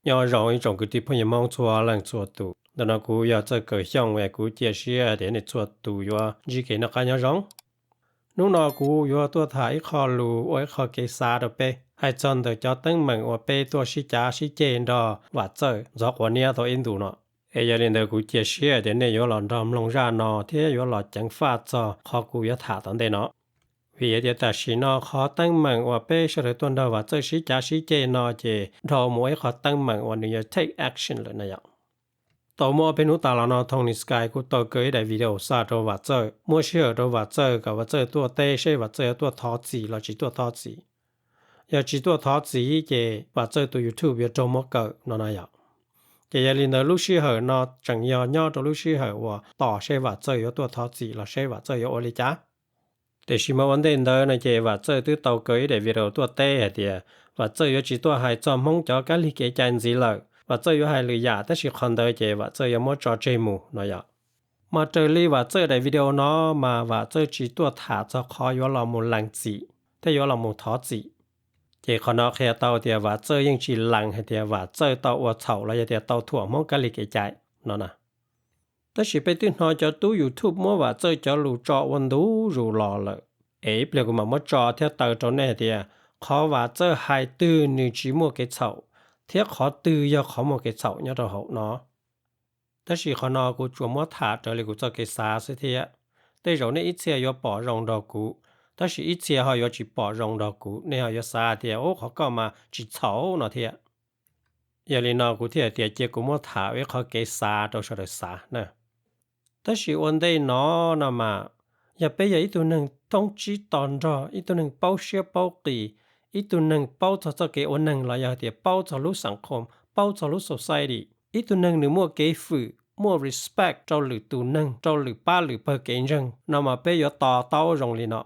Nyob zoo ib tsoom kwv tij phooj ywg Hmoob txhua leej txhua tus, ntawm no kuv yog Txawj Kaws Xyooj es kuv cia siab tias nej txhua tus yuav ntsib kev noj qab nyob zoo. Hnub no kuv yuav tuaj tham ib qho lus ua ib qho kev xav rau peb hais txog ntawm cov teeb meem uas peb tuaj sib cav sib ceg nrog Vam Txawj ntxhov quav niab tau ib ntus no. Es yog li ntawd kuv cia siab tias nej yuav los nrog mloog zaj no thiab yuav los ceev faj txog qhov kuv yuav tham tom ntej no. Vim tias tam sim no qhov teeb meem uas peb sawv daws tuaj nrog Vam Txawj sib cav sib ceg no ces dhau mus ib qho teeb meem uas nws yuav take action lawm no yom. Tau muaj ob peb hnub tas los no Tony Sky kuj tau kaw ib daim video xa rau Vam Txawj, muab sij hawm rau Vam Txawj kom Vam Txawj tuaj teb seb Vam Txawj yuav tuaj thov txim los tsis tuaj thov txim. Yog tsis tuaj thov txim ces Vam Txawj tus YouTube yuav raug muab kaw no na yom. Ces yog li ntawd lub sij hawm no tseem yog nyob rau lub sij hawm uas tos seb Vam Txawj yuav tuaj thov txim los seb Vam Txawj yuav ua li cas. Tiam sis mas ua ntej ntawd no ces Vam Txawj twb tau kaw ib daim video tuaj teb hais tias Vam Txawj yuav tsis tuaj hais txog Hmoob cov kab lig kev cai ntxiv lawm, Vam Txawj yuav hais lwm yam tab sis qhov ntawd ces Vam Txawj yuav muab tso tseg mus no yom. Mas raws li Vam Txawj daim video no mas Vam Txawj tsis tuaj tham txog qhov yuav los mus lees txim thiab yuav los mus thov txim. Ces qhov no qhia tau tias Vam Txawj yeej tsis lees hais tias Vam Txawj tau ua txhaum los yog tias tau thuam Hmoob kab lig kev cai no na. Tab sis peb twb hnov cov tub YouTube muab Vam Txawj cov lus tso ua ntu zus los lawm, es ib pliag kuv mam muab tso thiab taw rau nej hais tias qhov Vam Txawj hais twg nws tsis muaj kev txhaum, thiab qhov twg yog qhov muaj kev txhaum nyob rau hauv no. Tab sis qhov no kuv tsuas muab tham raws li kuv txoj kev xav xwb thiab. Tej zaum nej ib txhia yuav pom zoo nrog kuv, tab sis ib txhia ho yuav tsis pom zoo nrog kuv, nej ho yuav xav tias ub qhov koj mas tsis txhaum no thiab. Yog li no kuv thiaj hais tias cia kuv muab tham ua ib qhov kev xav rau sawv daws xav na. Tab sis ua ntej no no mas, yog peb yog ib tug neeg thoob tsib to nrog, ib tug neeg paub siab paub qis, ib tug neeg paub txog txoj kev ua neeg los yog tias paub txog lub xeem qhom, paub txog lub society, ib tug neeg nws muaj kev fwm, muaj respect rau lwm tus neeg, rau lwm pab lwm pawg kev ntseeg no mas peb yuav to taub zoo li no.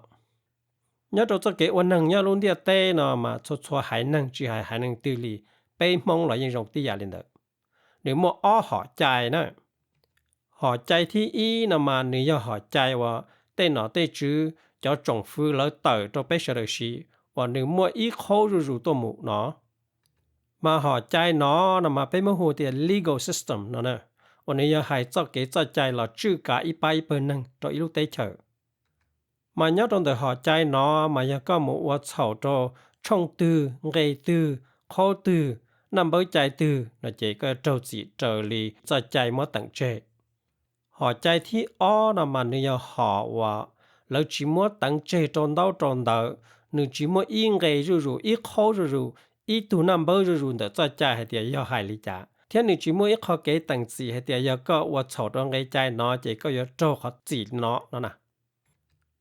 Nyob rau txoj kev ua neeg nyob lub ntiaj teb no mas txhua txhua haiv neeg tsis hais haiv neeg twg li, peb Hmoob los yeej zoo tib yam li ntawd. Nws muaj ob hom cai na. Hom cai thib ib no mas nws yog hom cai uas tej nom tej tswv cov tsoom fwv lawv tawm rau peb sawv daws siv uas nws muaj ib qhaub zuj zus tuaj mus no. Mas hom cai no no mas peb muab hu tias legal system no na, uas nws yog hais txoj kev txoj cai los tswj kav ib pab ib pawg neeg rau ib lub teb chaws. Mas nyob rau ntawm hom cai no mas yog koj mus ua txhaum rau tshooj twg, nqe twg, qhaub twg, naj npawb cai twg no ces koj yuav raug txim raws li txoj cai muab teem tseg. Hom cai thib ob no mas nws yog hom uas lawv tsis muab teev tseg rau ntaub rau ntawv, nws tsis muaj ib nqe zuj zus, ib qhaub zuj zus, ib tug naj npawb zuj zus ntawm txoj cai hais tias yog hais li cas, thiab nws tsis muaj ib qho kev teem txim hais tias yog koj ua txhaum rau nqe cai no ces koj yuav raug qhov txim no no na.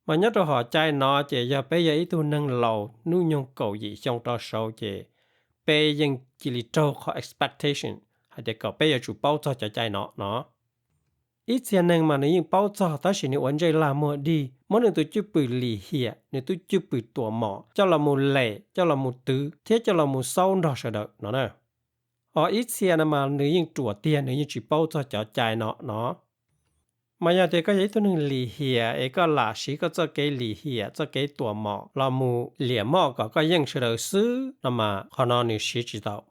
Mas nyob rau hom cai no ces yog peb yog ib tug neeg laus hnub nyoog kaum yim xyoo rov saud ces peb yeej cia li raug qhov expectation hais tias kom peb yuav tsum paub txog cov cai no no. Ib txhia neeg mas nws yeej paub txog tab sis nws ua ntsej lag muag dig, muab nws tus cwj pwm lim hiam, nws tus cwj pwm tuam mom coj los mus lem, coj los mus twv thiab coj los mus xaub nrog sawv daws no na. Ho ib txhia no mas nws yeej ruam tiag, nws yeej tsis paub txog cov cai no no. Mas yog tias koj yog ib tug neeg lim hiam es koj lam siv koj txoj kev lim hiam, txoj kev tuam mom los mus liam moj kom koj yeej sawv daws xwb no mas qhov no nws siv tsis tau.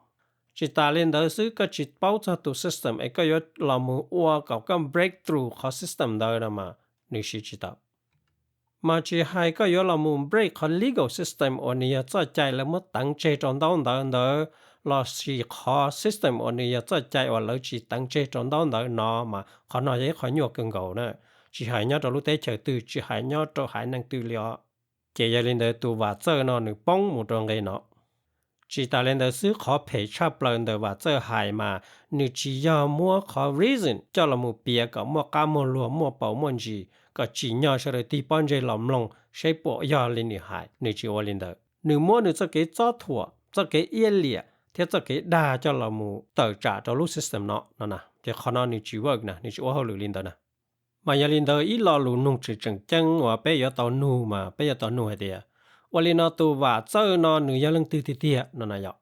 Tsis tas li ntawd xwb, koj tsis paub txog tus system es koj yuav los mus ua kom koj break through qhov system ntawd no mas nws siv tsis tau. Mas tsis hais koj yuav los mus break qhov legal system uas nws yog txoj cai lawv muab teev tseg rau ntaub ntawv ntawd, los sis qhov system uas nws yog txoj cai uas lawv tsis teev tseg rau ntaub ntawv no mas qhov no yog ib qho nyuaj kawg nkaus na, tsis hais nyob rau lub teb chaws twg, tsis hais nyob rau haiv neeg twg li os. Ces yog li ntawd tus Vam Txawj no nws poob mus rau nqe no. Tsis tas li ntawd xwb, qhov phem tshaj plaws ntawm Vam Txawj hais mas nws tsis yog muab qhov reason coj los mus piav kom muaj qab muaj luag, muaj paus muaj ntsis kom tsim nyog sawv daws tig pob ntseg los mloog seb puas yog li nws hais, nws tsis ua li ntawd. Nws muab nws txoj kev txob thuam, txoj kev iab liam thiab txoj kev dag coj los mus tawm tsam rau lub system no no na. Ces qhov no nws tsis work na, nws tsis ua hauj lwm li ntawd na. Mas yog li ntawd ib lo lus nug tseem tseem ceeb uas peb yuav tau nug mas peb yuav tau nug hais tias, ua li no tus Vam Txawj no nws yog leej twg tiag tiag no na yom?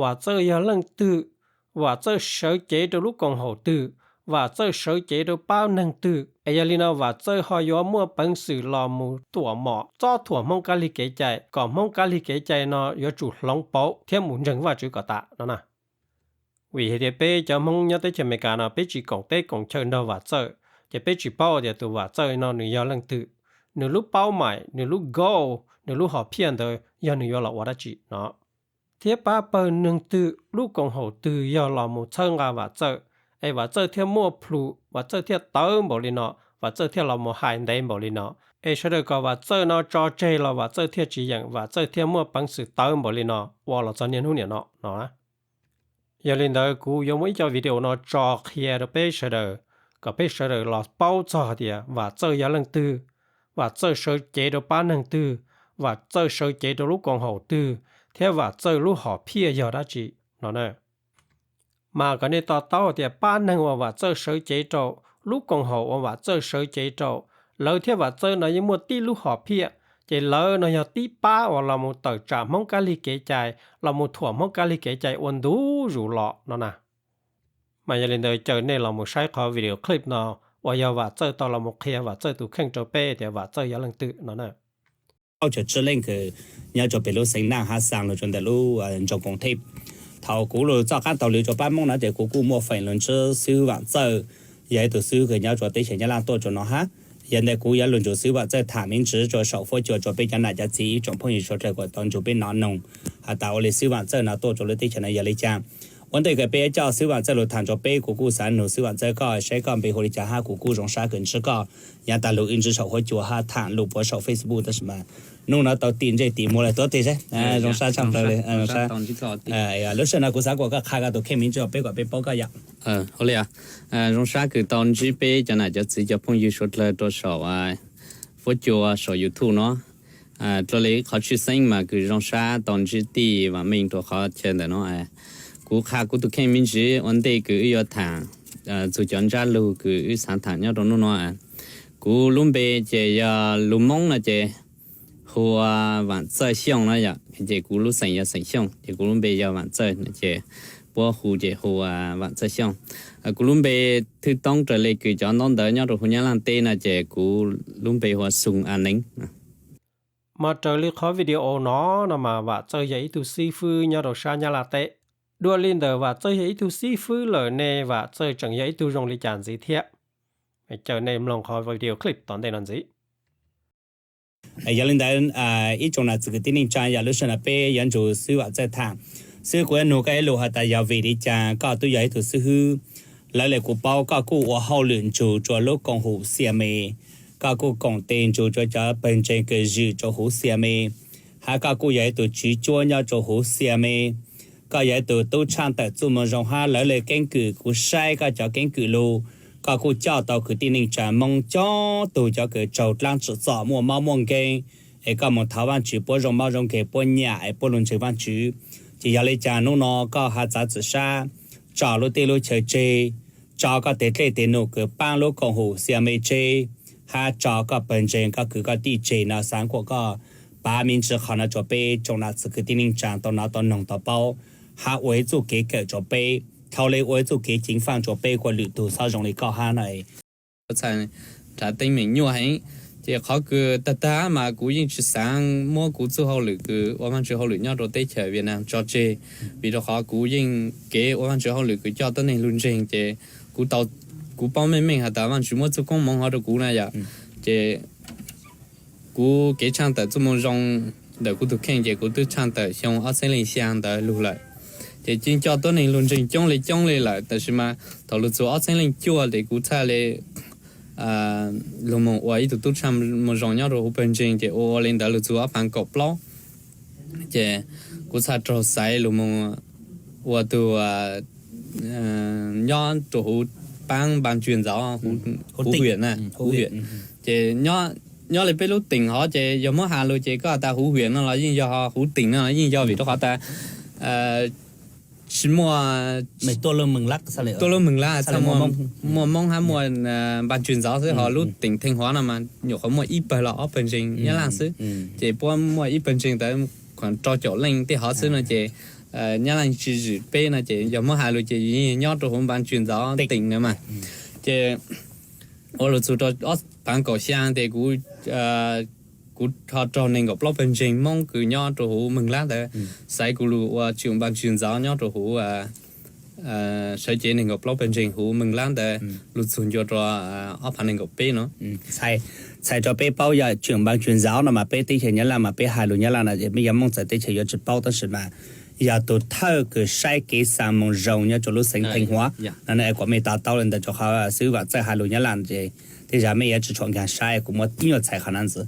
Vam Txawj yog leej twg? Vam Txawj sawv cev rau lub koom haum twg? Vam Txawj sawv cev rau pab neeg twg? Es yog li no Vam Txawj ho yuav muaj peev xwm los mus tuam mom txob thuam Hmoob kab lig kev cai kom Hmoob kab lig kev cai no yuav tsum hloov pauv thiab mus ntseeg Vajtswv kom tas no na. Vim hais tias peb cov Hmoob nyob teb chaws Amelikas no peb tsis koom teb koom chaw nrog Vam Txawj, ces peb tsis paub tias tus Vam Txawj no nws yog leej twg, nws lub paub maim, nws lub goal, nws lub hom phiaj ntawd yog nws yuav los ua dab tsi no, thiab pab pawg neeg twg, lub koom haum twg yog los mus txhawb nqa Vam Txawj, es Vam Txawj thiaj muaj plhus, Vam Txawj thiaj tawv npaum li no, Vam Txawj thiaj los mus hais ntev npaum li no, es sawv daws kom Vam Txawj no tso tseg los Vam Txawj thiaj tsis yeem, Vam Txawj thiaj muaj peev xwm tawv npaum li no ua los txog niaj hnub niam no no. Yog li ntawd kuv yuav muab ib co video no tso qhia rau peb sawv daws, kom peb sawv daws los paub txog tias Vam Txawj yog leej twg, Vam Txawj sawv cev rau pab neeg twg, Vam Txawj sawv cev rau lub koom haum twg, thiab Vam Txawj lub hom phiaj yog dab tsi no na. Mas kom nej to taub tias pab neeg uas Vam Txawj sawv cev rau, lub koom haum uas Vam Txawj sawv cev rau, lawv thiab Vam Txawj no yeej muaj tib lub hom phiaj, ces lawv no yog tib pab uas los mus tawm tsam Hmoob kab lig kev cai, los mus thuam Hmoob kab lig kev cai ua ntu zus los no na. Mas yog li ntawd caw nej los mus saib qhov video clip no uas yog Vam Txawj tau los mus qhia Vam Txawj tus kheej rau peb tias Vam Txawj yog leej twg no na. Auj Tshwm Tswb Leej Kws nyob rua pem lub xeev Naaj Hab Xaas lug rua ntawm lub nroog Koom Thej. Thaus kuv lug txoj qaab taug lw rua paab Moob no ces kuv kuj muaj feem lug ntsib xib hwb Vaam Txawj, yog ib tug xib hwb kws nyob rua teb chaws Nyab Laj tuaj rua no hab. Yog ntawd kuv yuav lug nrug xib hwb Vaam Txawj tham me ntsis rua saum fuab cua rua peb cov nam cov txiv ib tsoom phooj ywg suav dlawg kuas tau nrug peb nov noog has tas ua le xib hwb Vaam Txawj no tuaj rua lub teb chaws no yog le caag. Ua ntej kws peb coj xib hwb Vaam Txawj lug tham rua peb, kuv kuj xaav nug xib hwb Vaam Txawj koj saib koj npe hu le caag hab kuv kuj zoo sab kws ntsib koj yav taag lug wb ntsib saum fuab cua hab tham lug puag saum Facebook tab sis mas nub no tau tim ntsej tim muag le tuab teg seb. Zoo sab tshaaj plawg le. Lub sij hawm no kuv xaav kuas koj qha koj tus kheej me ntsis rua peb kuas peb paub koj yom. Zoo sab kws tau ntsib peb cov nam cov txiv cov phooj ywg suav dlawg rua saum fuab cua saum YouTube no. Dlua le ib qhov tshwj xeeb mas kws zoo sab tau ntsib tij Vaam Meej rua qhov chaw ntawm no. Kuv qha kuv tus kheej me ntsis ua ntej kws wb yuav tham txug cov ntsab lug kws wb xaav tham nyob rua nub no. Kuv lub npe ces yog lug Moob no ces hu ua Vaam Txawj Xyooj no yom, ces kuv lub xeem yog xeem Xyooj ces kuv lub npe yog Vaam Txawj no ces puab hu ces hu ua Vaam Txawj Xyooj. Kuv lub npe thwj toob raws le kws cov ntaub ntawv nyob rua huv Nyab Laj teb no ces kuv lub npe hu ua Xoo A Neev. Mas raws le qhov video no no mas Vaam Txawj yog ib tug xib fwb nyob rau sab Nyab Laj teb. Dua le ntawm Vaam Txawj yog ib tug xib fwb lawm ne Vaam Txawj tseem yog ib tug zoo li cas ntxiv thiab? Caw nej mloog qhov video clip tom ntej no ntxiv. Yog li ntawd ib tsoom nam txiv kwv tij neej tsaa, yog lub sij hawm no peb yuav nrug xib hwb Vaam Txawj tham. Xib hwb, kuv yuav nug koj ib lus has tas yog vim li cas koj tub yog ib tug xib fwb? Lawv le kuv paub koj kuj ua hauj lwm nrug rua lub koom haum Xia Me, koj kuj koom tes nrug rua cov pawg ntseeg kws zwm rua huv Xia Me, hab koj kuj yog ib tug tswv cuab nyob rua huv Xia Me. Koj yog ib tug tub tshaaj tawm txuj moo zoo hab lawv le keeb kwm, kuv saib koj cov keeb kwm lug, koj kuj coj tau kwv tij neej tsaa Moob coob tug cov kws raug dlaab tsi txom muaj mob muaj nkeeg, es koj moog thov Vaajtswv puab zoo mob zoo nkeeg puab nyam es puab lug ntseeg Vaajtswv. Ces yog le caag nub no koj has txav txim sab, tso lub teb lub chaw tseg, tso koj teg dlej teg num kws paab lub koom haum Xia Me tseg, hab tso koj pawg ntseeg koj kwv koj tij tseg no, xaav kuas koj pav me ntsis qhov no rua peb tsoom nam txiv kwv tij neej tsaa tau nov tau noog tau paub, hab ua ib txuj kev kawm rua peb, dhau le ua ib txuj kev ceev faaj rua peb kuas lwm tug xob zoo le koj hab no. Txhaj rhaav teeb meem nyuaj heev, ces qhov kws tag tag mas kuv yeej tsi xaav muab kuv txuj hauj lwm kws ua Vaajtswv hauj lwm nyob rua teb chaws Vietnam tso tseg, vim rua qhov kuv yeej kev ua Vaajtswv hauj lwm kws coj tuab neeg lug ntseeg ces kuv paub meej meej has tas Vaajtswv muab txuj koob moov hov rua kuv na yom. Ces kuv kev tshaaj tawm txuj moo zoo ntawm kuv tug kheej ces kuv twb tshaaj tawm xyoo ob txheeb leej xyaa ntawd lug lawm. Ces yeej coj tuab neeg lug ntseeg coob le coob le lawm, tab sis mas thaum lug txug ob txheeb leej cuaj ces kuv txhaj le lug moog ua ib tug tub tshaaj moo zoo nyob rua huv pawg ntseeg, ces ua ua le ntawd lug txug ob phaav kaum plaub ces kuv txhaj raug xaiv lug moog ua tug nyob rua huv paab npaa tswv ntxov, huv hwam na, huv hwam. Ces nyob le peb lub teem hov ces yog muab has lug ces koj has tas huv hwam no los yeej yog, huv teem no los yeej yog, vim rua qhov tas tsi muaj, tuaj lub Meeg Lab, muaj Moob hab muaj npaa tswv ntxov xwb, ho lub teem Theej Huav no mas nyuam qhuav muaj ib pawg los ob pawg ntseeg Nyab Laj xwb. Ces puab muaj ib pawg ntseeg tawv khuam rau caum leej tej hov xwb no ces Nyab Laj tsi zwm peb no ces yog muab has lug ces yeej nyob rua huv npaa tswv ntxov teem no mas. Ces ua lug txug rua ob phaav kaum xyaa tes kuv ho raug neeg nkaum plaub pawg ntseeg Moob kws nyob rua huv Meeg Lab ntawd xaiv kuv lug ua tswv npaa tswv ntxov nyob rua huv sawv cev nees nkaum plaub pawg ntseeg huv Meej Lab ntawd lug txug ncua rua ob phav nees nkaum peb no. Txhais rua peb paub yog tseem npav tseem nzav no mas peb teb chaws Nyab Laj mas peb hais lug Nyab Laj no ces mej yog Moob txawv teb chaws yuav tsi paub tab sis mas yog tug thawj kws saib kev xa moo zoo nyob rua lub xeev Theej Huav no, kuas mej to taub le ntawd rua qhov xwb Vam Txawj hais lug Nyab Laj ces tej zag mej yuav tsi tshua nkaag saib, kuv muab ib nyuag txhais qhov no ntxiv.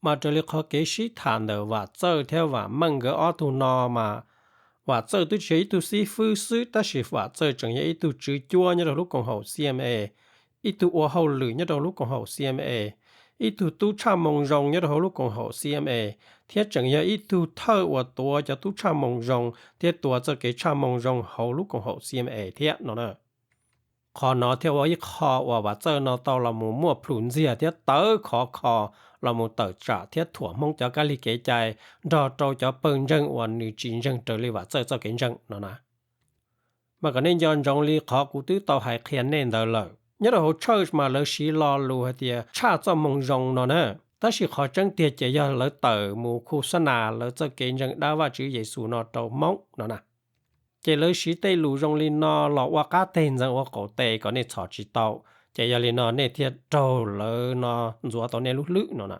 Mas raws li qhov kev sib tham ntawm Vam Txawj thiab Vam Meej nkawd ob tug no mas Vam Txawj twb tsi yog ib tug xib fwb xwb tab sis Vam Txawj tseem yog ib tug tswv cuab nyob rau lub koom haum C M A, ib tug ua hauj lwm nyob rau lub koom haum C M A, ib tug tub tshaj moo zoo nyob rau hauv lub koom haum C M A, thiab tseem yog ib tug thawj uas tuav cov tub tshaj moo zoo thiab tuav txoj kev tshaj moo zoo hauv lub koom haum C M A thiab no na. Qhov no thiaj ua ib qho uas Vam Txawj no tau los mus muaj plhus ntxiag thiab tawv khov kho los mus tawm tsam thiab thuam Hmoob cov kab lig kev cai nrog rau cov pawg ntseeg uas nws tsis ntseeg raws li Vam Txawj txoj kev ntseeg no na. Mas kom nej nco ntsoov li qhov kuv twb tau hais qhia nej ntawd lawm, nyob rau hauv church mas lawv siv lo lus hais tias tshaj txoj moo zoo no na, tab sis qhov tseeb tiag ces yog lawv tawm mus khu xab nas lawv txoj kev ntseeg dab Vajtswv Yexus no rau Hmoob no na. Ces lawv siv tej lus zoo li no los ua qab teg ntxeev ua qaum tes kom nej txhom tsis tau, ces yog li no nej thiaj raug lawv no ntxuav tau nej lub hlwb no na.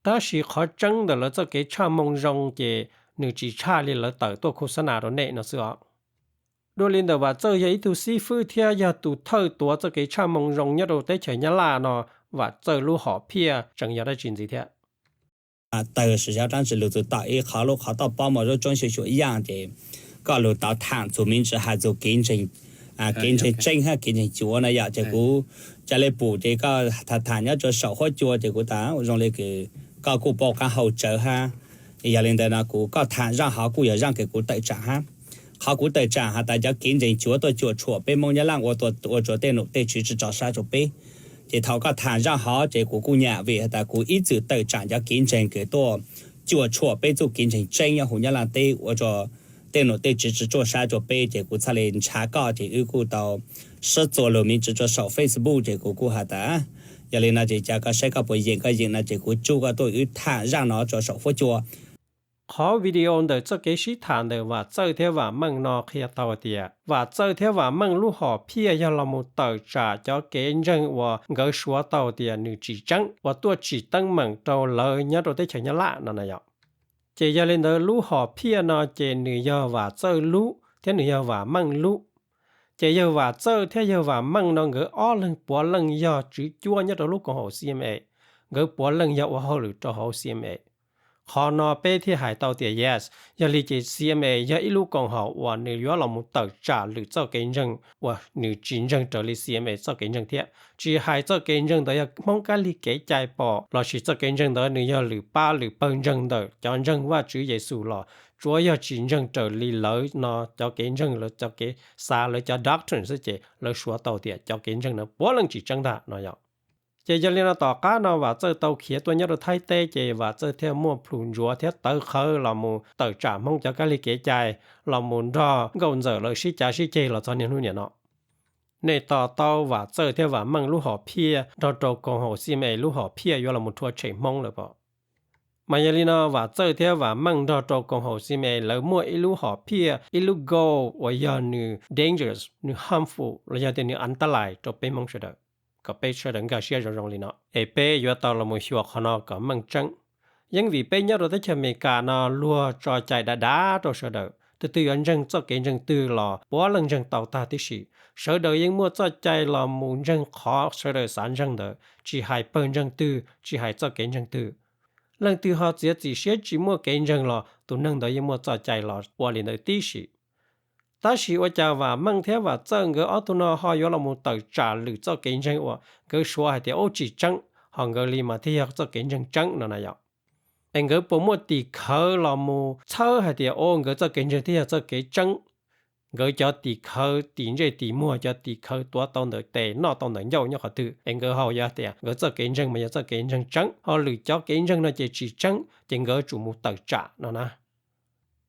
Tab sis qhov tseeb ntawm lawv txoj kev tshaj moo zoo ces nws tsis tshaj li lawv tawm tuaj khu xab nas rau nej no xwb os. Dua li ntawm Vam Txawj yog ib tug xib fwb thiab yog tus thawj tuav txoj kev tshaj moo zoo nyob rau teb chaws Nyab Laj no, Vam Txawj lub hom phiaj tseem yog dab tsi ntxiv thiab? Tawg sawv daws dlaab tsi lug txug tom ib qho lub qhov toj pob mas zaub tsoob xyuam xyuam yaaj ces koj lug tau tham txug miv ntsis hais txug kev ntseeg, kev ntseeg tseeb hab kev ntseeg cuav no yom. Ces kuv ca le pum ces koj tham tham nyob rua saum huab cua ces kuv tas zoo li kws koj kuj paub qaab hau tsawv hab. Yog li ntawd no kuv koj tham zaaj hov kuj yog zaaj kws kuv tawm tsaam hab. Qhov kuv tawm tsaam has tas cov kev ntseeg cuav tuaj cuam tshuam peb Moob Nyab Laaj ua rua tej num tej tswv tsi tso sab rua peb. Ces thaum koj tham zaaj hov ces kuv kuj nyam vim has tas kuv ib txwm tawm tsaam cov kev ntseeg kws tuaj cuam tshuam peb txuj kev ntseeg tseeb nyob huv Nyab Laaj teb ua rua tej num tej tswv tsi tso sab rua peb. Ces kuv txhaj le nrhav koj ces wb kuj tau sib txuas lug miv ntsis rua saum Facebook ces kuv kuj has tas yog li no ces ca koj saib koj puas yeem, koj yeem no ces kuv tsub koj tuaj wb tham zaaj no rua saum huab cua. Qhov video ntawm txoj kev sib tham ntawm Vam Txawj thiab Vam Meej no qhia tau tias Vam Txawj thiab Vam Meej lub hom phiaj yog los mus tawm tsaam cov kev ntseeg uas nkawd suav tau tias nws tsis tseeb, uas tuaj tsim teeb meem rau lawv nyob rau teb chaws Nyab Laj no na yom. Ces yog li ntawd lub hom phiaj no ces nws yog Vam Txawj lub thiab nws yog Vam Meej lub. Ces yawg Vam Txawj thiab yawg Vam Meej no nkawd ob leeg puav leej yog tswv cuab nyob rau lub koom haum C M A, nkawd puav leej yog ua hauj lwm rau hauv C M A. Qhov no peb thiaj hais tau tias yes, yog li ces C M A yog ib lub koom haum uas nws yuav los mus tawm tsaam lwm txoj kev ntseeg uas nws tsis ntseeg raws li C M A txoj kev ntseeg thiab. Tsis hais txoj kev ntseeg ntawd yog Hmoob kab lig kev cai pom lossis txoj kev ntseeg ntawd nws yog lwm pab lwm pawg ntseeg ntawm cov ntseeg Vajtswv Yexus los tsuav yog tsis ntseeg raws li lawv no cov kev ntseeg, lawv cov kev xav, lawv cov doctrine xwb ces lawv suav tau tias cov kev ntseeg no puav leej tsis tseeb ntag no yom. Ces yog li no tom qab no Vam Txawj tau khiav tuaj nyob rau Thaib teb ces Vam Txawj thiaj muaj plhus ntsuav thiab tawv qhawv los mus tawm tsaam Hmoob cov kab lig kev cai, los mus nrog nkauj ntxawm lawv sib cav sib ceg los txog niaj hnub niam no. Nej to taub Vam Txawj thiab Vam Meej lub hom phiaj nrog rau koom haum C M A lub hom phiaj yuav los mus rhuav tshem Hmoob lawm pom. Mas yog li no Vam Txawj thiab Vam Meej nrog rau koom haum C M A lawv muaj ib lub hom phiaj, ib lub goal uas yog nws dangerous, nws harmful los yog tias nws antalais rau peb Hmoob sawv daws, kom peb sawv daws nkag siab zoo zoo li no. Es peb yuav tau los mus xyuas qhov no kom meej tseeb. Yeej vim peb nyob rau teb chaws Amelikas no luag tso cai dav dav rau sawv daws, tus twg yuav ntseeg txoj kev ntseeg twg los puav leej ntseeg tau tag tib si. Sawv daws yeej muaj txoj cai los mus ntseeg qhov sawv daws xav ntseeg ntawd, tsis hais pawg ntseeg twg, tsis hais txoj kev ntseeg twg. Leej twg ho txiav txim siab tsis muaj kev ntseeg los tus neeg ntawd yeej muaj txoj cai los ua li ntawd tib si. Tab sis ua cas Vam Meej thiab Vam Txawj nkawd ob tug no ho yuav los mus tawm tsam lwm txoj kev ntseeg uas nkawd suav hais tias ub tsis tseeb, ho nkawd li mas thiaj yog txoj kev ntseeg tseeb no na yom? Es nkawd puas muaj tim khawv los mus txhawb hais tias ub nkawd txoj kev ntseeg thiaj yog txoj kev tseeb? Nkawd cov tim khawv tim ntsej tim muag, cov tim khawv tuav tau ntawm tes noj tau ntawm ncauj nyob qhov twg es nkawd ho yuav tias nkawd txoj kev ntseeg mas yog txoj kev ntseeg tseeb, ho lwm cov kev ntseeg no ces tsis tseeb ces nkawd tsum mus tawm tsam no na?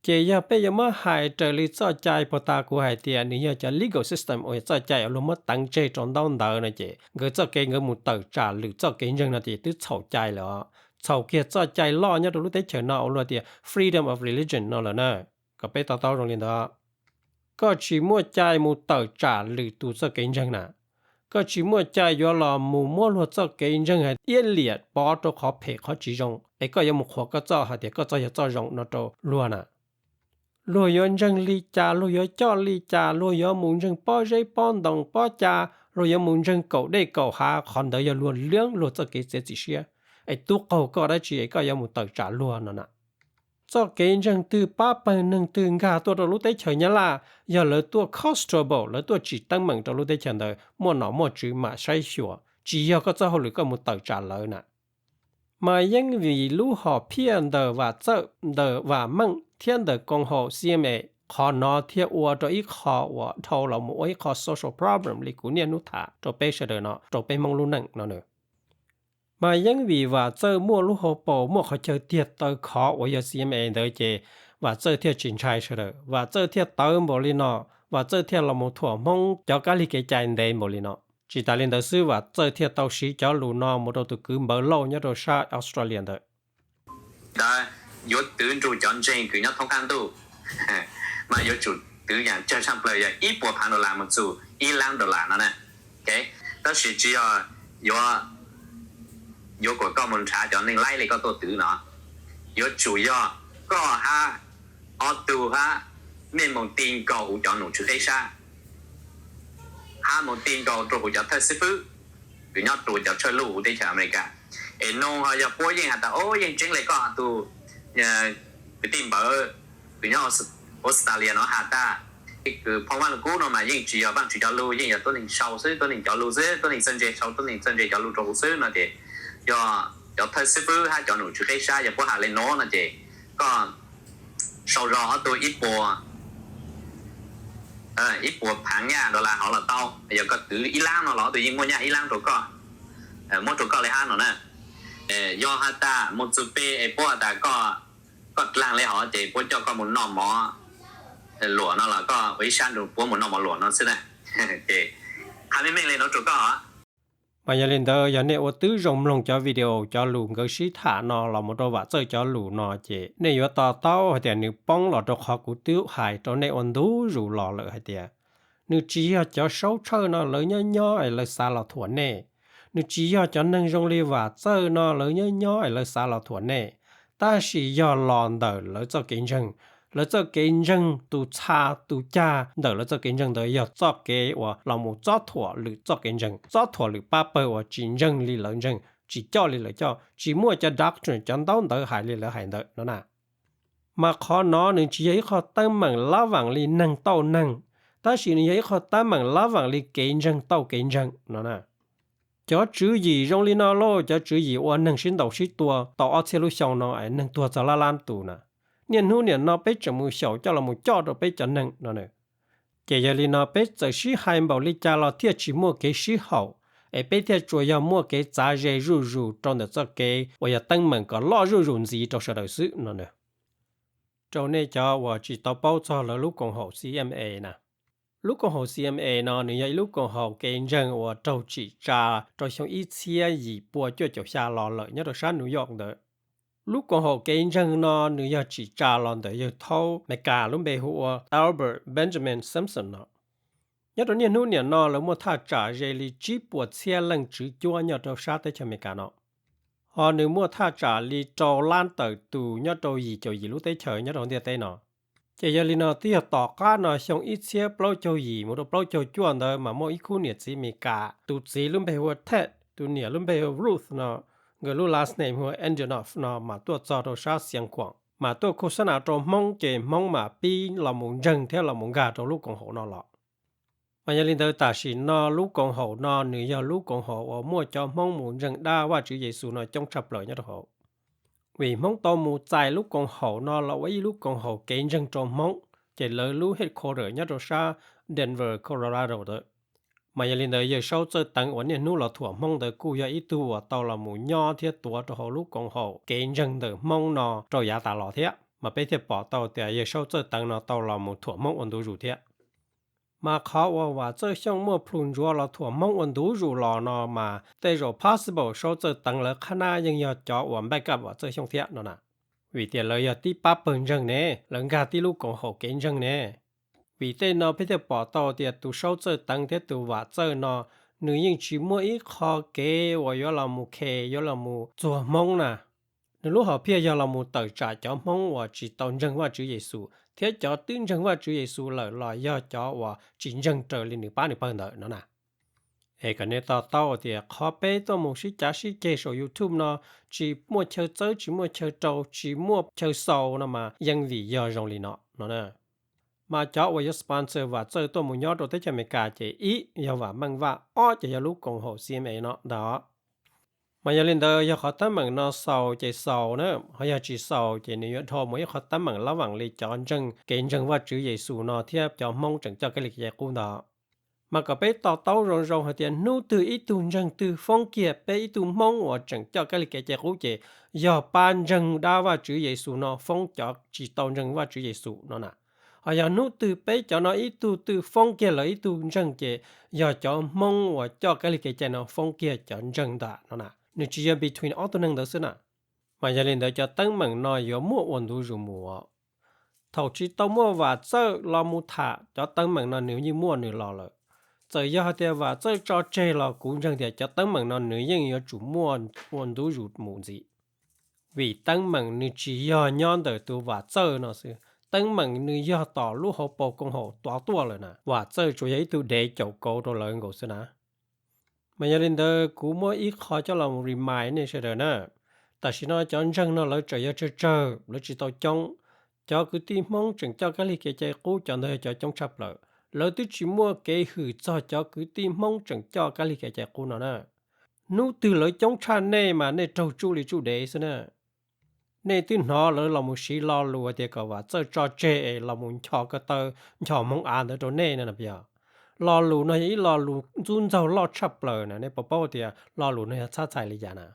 Ces yog peb yuav muab hais raws li txoj cai puag ta kuv hais tias nws yog cov legal system uas yog txoj cai uas luag muab teev tseg rau ntaub ntawv no ces nkawd txoj kev nkawd mus tawm tsam lwm txoj kev ntseeg no ces twb txhaum cai lawm os. Txhaum kiag txoj cai loj nyob rau lub teb chaws no uas luag tias freedom of religion no lawm na. Kom peb to taub zoo li ntawd. Koj tsis muaj cai mus tawm tsam lwm tus txoj kev ntseeg na. Koj tsis muaj cai yuav los mus muab luag txoj kev ntseeg hais iab liam pov rau qhov phem qhov tsis zoo es koj yuav mus qhuas koj txoj hais tias koj txoj yog txoj zoo no rau luag na. Luag yuav ntseeg li cas, luag yuav coj li cas, luag yuav mus ntseeg pob zeb pob ntoo pob ca, luag yuav mus ntseeg kaum dej kaum hav, qhov ntawd yog luag liab luag txoj kev txiav txim siab. Es tub qaug koj dab tsi es koj yuav mus tawm tsam luag no na? Txoj kev ntseeg twg pab pawg neeg twg nkag tuaj rau lub teb chaws Nyab Laj, yog lawv tuaj comfortable, lawv tuaj tsim teeb meem rau lub teb chaws ntawd, muaj nom muaj tswv mam saib xyuas, tsis yog koj txoj hauj lwm koj mus tawm tsam lawv na. Mas yeej vim lub hom phiaj ntawm Vam Txawj, ntawm Vam Meej thiab ntawm koom haum C M A, qhov no thiaj ua rau ib qho uas dhau los mus ua ib qho social problem li kuv niaj hnub tham rau peb sawv daws no, rau peb Hmoob lub neej no na. Mas yeej vim Vam Txawj muaj lub hauv paus muaj qhov chaw tiag taw khov uas yog C M A ntawd ces Vam Txawj thiaj tsis ntshai sawv daws, Vam Txawj thiaj tawv npaum li no, Vam Txawj thiaj los mus thuam Hmoob cov kab lig kev cai ntev npaum li no. Tsis tas li ntawd xwb, Vam Txawj thiaj tau siv cov lus no mus rau tus kwv Npawg Lauj nyob rau sab Australia ntawd. Ntawd yuav twv nrug cov ntseeg kws nyob thoob qab ntuj, mas yuav tsum twv yaam tsawg tshaj plaws yog ib puas phaav dollar mus txug ib laab dollar no na. Tab sis tsis yog yuav, yuav kom koj mus nrhav cov neeg laib li koj tuaj twv no. Yuav tsum yog koj hab ob tug hab mej moog ti nkaus huv cov nom tswv qeb sab, hab moog ti nkaus rua huv cov thawj xib fwb kws nyob rua cov tshawj luj huv teb chaws America. Es noog ho yog puab yeej has tas, o, yeej tseeb le koj tug kwv tij Npawg kws nyob Australia no has tas, kws phoo Vaaj Lug Kub no mas yeej tsis yog Vaajtswv cov lug, yeej yog tuab neeg sau xwb, tuab neeg cov lug xwb, tuab neeg txawj ntse sau, tuab neeg txawj ntse cov lug rua huv xwb no ces, yog cov thawj xib fwb hab cov nom tswv qeb sab yog puab has le nuav no ces, koj sau zog ob tug ib puas, ib puas phaav nyaj dollar hov los tau. Yog koj twv ib laab no los ob tug yeej muaj nyaj ib laab rua koj, muab rua koj le hab no na. Yog has tas moog txug peg es puab has tas koj, koj dlaag le hov ces puab coj koj mus noj mov luam no los koj ua ib sab nrug puab mus noj mov luam no xwb na. Ces qha meej meej le nuav rua koj. Mas yog li ntawd yog nej ua tib zoo mloog cov video cov lus nkawd sib tham no los mus rau Vam Txawj cov lus no ces nej yuav to taub hais tias nws poob los rau qhov kuv twb hais rau nej ua ntu zus los lawm hais tias, nws tsis yog cov saub tshawj no lawv nyob nyob es lawv xav los thuam nej. Nws tsis yog cov neeg zoo li Vam Txawj no lawv nyob nyob es lawv xav los thuam nej. Tab sis yog los ntawm lawv txoj kev ntseeg. Lawv txoj kev ntseeg tus txha tus cag ntawm lawv txoj kev ntseeg ntawd yog txoj kev uas los mus txob thuam lwm txoj kev ntseeg, txob thuam lwm pab pawg uas tsis ntseeg li lawv ntseeg, tsis coj li lawv coj, tsis muaj cov doctrine cov ntaub ntawv hais li lawv hais ntawd no na. Mas qhov no nws tsis yog ib qho teeb meem lab vaam li neeg tauj neeg, tab sis nws yog ib qho teeb meem lab vaam li kev ntseeg tauj kev ntseeg no na. Cov tswv yim zoo li no lauj, cov tswv yim ua neeg sib ntaus sib tua tau ob txhiab lub xyoo no es neeg tuag txog lab lab tus na. Niaj hnub niam no peb tseem mus xyaum coj los mus coj rau peb cov neeg no na. Ces yog li no peb txawm sib hais npaum li cas los thiaj tsis muaj kev sib haum, es peb thiaj tsuas yog muaj kev txav ze zuj zus rau ntawm txoj kev uas yog teeb meem kom loj zuj zus ntxiv rau sawv daws xwb no na. Rau nej cov uas tsis tau paub txog lawv lub koom haum C M A na. Lub koom haum C M A no nws yog ib lub koom haum kev ntseeg uas raug tsim tsa rau xyoo ib txhiab yim pua cuaj caum xya los lawm nyob rau sab New York ntawd. Lub koom haum kev ntseeg no nws yog tsim tsa los ntawm yawg thaub Amelikas lub npe hu ua Albert Benjamin Simpson no. Nyob rau niaj hnub niam no lawv muaj thaj tsam ze li tsib puas txhiab leej tswv cuab nyob rau sab teb chaws Amelikas no. Ho nws muaj thaj tsam li rau lab tawm tus nyob rau yim caum yim lub teb chaws nyob rau ntiaj teb no. Ces yog li no twb yog tom qab no xyoo ib txhiab plaub caug yim mus rau plaub caug cuaj ntawd mas muaj ib khub niam txiv Amelikas, tus txiv lub npe hu ua Ted, tus niam lub npe hu ua Ruth no, nkawd lub last name hu ua Antonoff no mas tuaj txog rau sab Xiav Khuam mas tuaj khu xab nas rau Hmoob ces Hmoob mas pib los mus ntseeg thiab los mus nkag rau lub koom haum no los. Mas yog li ntawd tam sim no lub koom haum no nws yog lub koom haum uas muaj cov Hmoob mus ntseeg dab Vajtswv Yexus no coob tshaj plaws nyob rau hauv. Vim Hmoob tau mus txais lub koom haum no los ua ib lub koom haum kev ntseeg rau Hmoob, ces lawv lub headquarter nyob rau sab Denver, Colorado ntawd. Mas yog li ntawd yawg Saub Txawj Teev uas niaj hnub los thuam Hmoob ntawd kuj yog ib tug uas tau los mus nyob thiab tuav rau hauv lub koom haum kev ntseeg ntawm Hmoob no rau yav tas los thiab, mas peb thiaj pom tau tias yawg Saub Txawj Teev no tau los mus thuam Hmoob ua ntu zus thiab. Mas qhov uas Vam Txawj Xyooj muaj plhus ntsuav los thuam Hmoob ua ntu zus los no mas tej zaum possible Saub Txawj Teev lawv qhab nab yeej yog cov uas back up Vam Txawj Xyooj thiab no na. Vim tias lawv yog tib pab pawg ntseeg ne, lawv nkag tib lub koom haum kev ntseeg ne. Vim tej no peb thiaj pom tau tias tus Saub Txawj Teev thiab tus Vam Txawj no, nws yeej tsis muaj ib qho kev uas yuav los mus khe, yuav los mus txuag Hmoob na. Nws lub hom phiaj yog los mus tawm tsam cov Hmoob uas tsis tau ntseeg Vajtswv Yexus, thiab cov twb ntseeg Vajtswv Yexus lawm los yog cov uas tsis ntseeg raws li nws pab nws pawg ntawd no na. Es kom nej to taub tias qhov peb tuaj mus sib cav sib ceg saum YouTube no, tsis muaj chaw txawb, tsis muaj chaw rau, tsis muaj chaw xaus no mas yeej vim yog zoo li no no. Mas cov uas yuav sponsor Vam Txawj tuaj mus nyob rau teb chaws Amelikas ces ib yog Vam Meej Vaj, ob ces yog lub koom haum C M A no ntag. Mas yog li ntawd yog qhov teeb meem no xaus ces xaus na, ho yog tsis xaus ces nws yuav dhau mus ib qhov teeb meem lab vaam li cov ntseeg kev ntseeg Vajtswv Yexus no thiab cov Hmoob tseem coj kab lig kev cai qub ntag. Mas kom peb to taub zoo zoo hais tias hnub twg ib tug ntseeg twg foob kiag peb ib tug Hmoob uas tseem coj kab lig kev cai qub ces yog pab ntseeg dab Vajtswv Yexus no foob cov tsis tau ntseeg Vajtswv Yexus no na. Ho yog hnub twg peb cov no ib tug twg foob kiag lawv ib tug ntseeg ces yog cov Hmoob uas coj kab lig kev cai no foob kiag cov ntseeg ntag no na. Nws tsis yog between ob tug neeg ntawd xwb na. Mas yog li ntawd cov teeb meem no yuav muaj ua ntu zus mus. Thaum tsis tau muaj Vam Txawj los mus tham cov teeb meem no nws yeej muaj nws los lawm. Txawm yog hais tias Vam Txawj tso tseg los kuv ntseeg tias cov teeb meem no nws yeej yuav tsum muaj ua ntu zus mus ntxiv. Vim teeb meem nws tsis yog nyob ntawm tus Vam Txawj no xwb, teeb meem nws yog tom lub hauv paus koom haum tov tuaj lawm na. Vam Txawj tsuas yog ib tug dev caum kauv rau lawv nkaus xwb na. Mas yog li ntawd kuv muab ib qho coj los remind nej sawv daws na. Tam sim no cov ntseeg no lawv tseem yog tsawg tsawg, lawv tsis tau coob. Cov kwv tij Hmoob tseem coj kab lig kev cai qub cov ntawd yog cov coob tshaj plaws. Lawv twb tsis muaj kev hwm txog cov kwv tij Hmoob tseem coj kab lig kev cai qub no na. Hnub twg lawv coob tshaj nej mas nej raug tsuj li tsuj dev xwb na. Nej twb hnov lawv los mus siv lo lus tias kom Vam Txawj tso tseg es los mus nchos ko taw, nchos hmoov av ntawd rau nej no yog. Lo lus no yog ib lo lus ntxub ntxaug loj tshaj plaws na, nej puas paub tias lo lus no yog txhab txhais li cas na?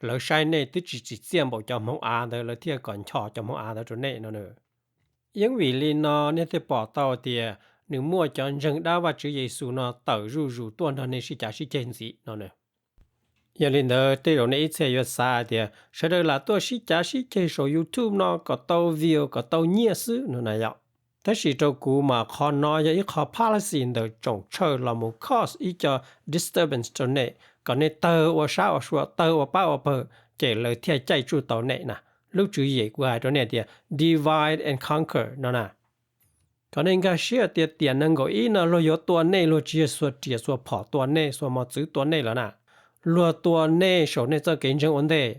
Lawv saib nej twb tsis tsim txiaj npaum cov hmoov av ntawd lawv thiaj kom nchos cov hmoov av ntawd rau nej no na. Yeej vim li no nej thiaj pom tau tias nws muaj cov ntseeg dab Vajtswv Yexus no tawm zuj zus tuaj nrog nej sib cav sib ceg ntxiv no na. Yog li ntawd tej zaum nej ib txhia yuav xav hais tias sawv daws lam tuaj sib cav sib ceg saum YouTube no kom tau view kom tau nyiaj xwb no na yom. Tab sis rau kuv mas qhov no yog ib qho policy ntawm tsoom tshaw los mus cause ib co disturbance rau nej, kom nej tawg ua sab ua sua, tawg ua pab ua pawg, ces lawv thiaj caij tsuj tau nej na. Lub tswv yim kuv hais rau nej tias divide and conquer no na. Kom nej nkag siab tias tiam nees nkaum ib no luag yuav tua nej, luag tsis yog xuas riam xuas phom tua nej, xuas mos txwv tua nej lawm na. Luag tua nej saum nej txoj kev ntseeg ua ntej.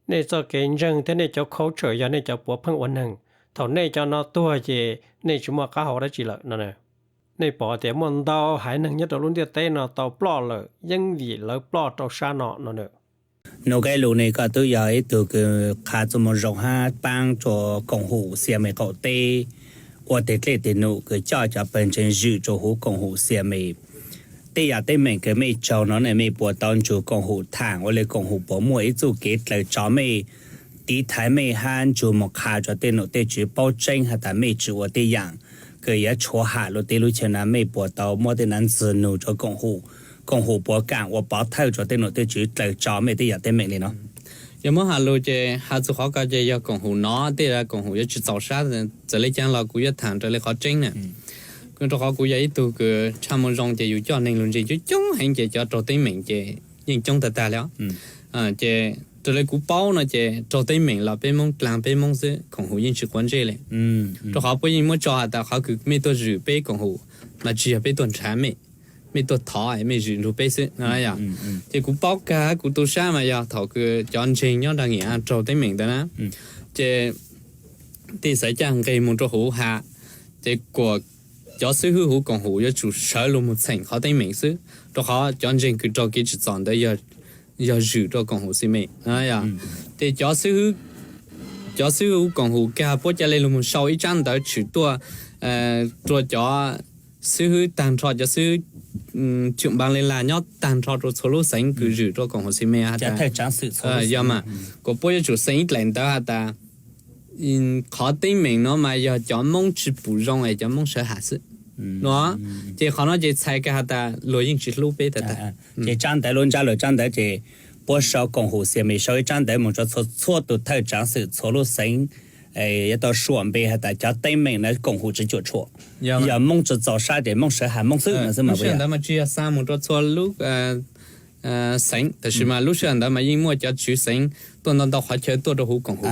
Nej txoj kev ntseeg thiab nej cov culture yog nej cov puav pheej ua neeg. Thaum nej cov no tuag ces nej tsis muaj qab hau dab tsi lawm no. Nej pom tias muaj ntau haiv neeg nyob rau lub ntiaj teb no tau ploj lawm yeej vim lawv ploj rau sab no no na. Nus Kab Lus ne, koj twb yog ib tug kws qha txuj moo zoo hab paab rua koom haum Xiam Mem qaum teb ua teg dlej teg num kws coj cov pawg ntseeg zwm rua huv koom haum Xiam Mem. Tej yam teeb meem kws mej tsaug no ne mej puas tau nrug koom haum thaam ua le koom haum puas muaj ib txuj kev dlaws tso mej, tiv thaiv mej hab nrug moog qha rua tej num tej tswv paub tseeb has tas mej tsi ua tej yaam kws yuav tshuav ham lug tej lub chaw na, mej puas tau muab tej na ntxwg nug rua koom haum, koom haum puas kaam ua pov thawj rua tej num tej tswv dlaws tso mej tej yam teeb meem le no? Yog muab has lug ces has txug qhov ko ces yog koom haum no tej koom haum yuav tsi txaus sab, txawm le caag los kuv yuav thaam raws le qhov tseeb na. Rua qhov kuv yog ib tug kws tshaj moo zoo ces yus coj neeg lug ntseeg coob coob heev ces cov raug teeb meem ces yeej coob tag tag le. Ces raws le kuv paub no ces raug teeb meem los peb Moob dlaag peb Moob xwb, koom haum yeej tsi quav ntsej le. Rua qhov puab yeej muab tso has tas qhov kws mej tuaj zwm peb koom haum mas tsi yog peb tuaj nrhav mej, mej tuaj thov mej zwm nrug peb xwb no yog. Ces kuv paub kag hab kuv tu sab mas yog thaum kws cov ntseeg nyob nraag Ngim Aav raug teeb meem ntawd na, ces tej xaiv caj nqeg moog rua huv has, ces kuas cov xib hwb huv koom haum yuav tsum sawv lug moog txheem qhov teeb meem xwb, rua qhov cov ntseeg kws raug kev tsim txom ntawd yog zwm rua koom haum Xiam Mem. Ces cov xib hwb huv koom haum kag puab ca le lug moog sau ib tsab ntawv tshwm tuaj rua cov xib hwb taag nrho, cov xib hwb tshwm npaas le lag nyob taag nrho rua txhua lub xeev kws zwm rua koom haum Xiam Mem has tas, yog mas kuas puab yuav tsum xeem ib dlaim ntawv has tas qhov teeb meem no mas yog cov Moob tsi pum zoo es cov Moob sawv has xwb no. Ces qhov no ces txhais kag has tas luag yeej tsi hlub peb tag tag. Ces tsab ntawv lub ntsab lug tsab ntawv ces puab sau koom haum Xiam Mem sau ib tsab ntawv moog rua txhua txhua tug thawj tsaav xwm txhua lub xeev yuav tau suam npe has tas cov teeb meem no koom haum tsis cuam tshuam, yog Moob tsis txaus sab ces Moob sawv has Moob xwb no xwb mas. Lub sij hawm ntawd mas tsis yog xa mus rau txhua lub xeev, tab sis mas lub sij hawm ntawd mas yeej muaj cov tswv xeev tuaj ntau ntau qhov chaw tuaj rau huv koom haum.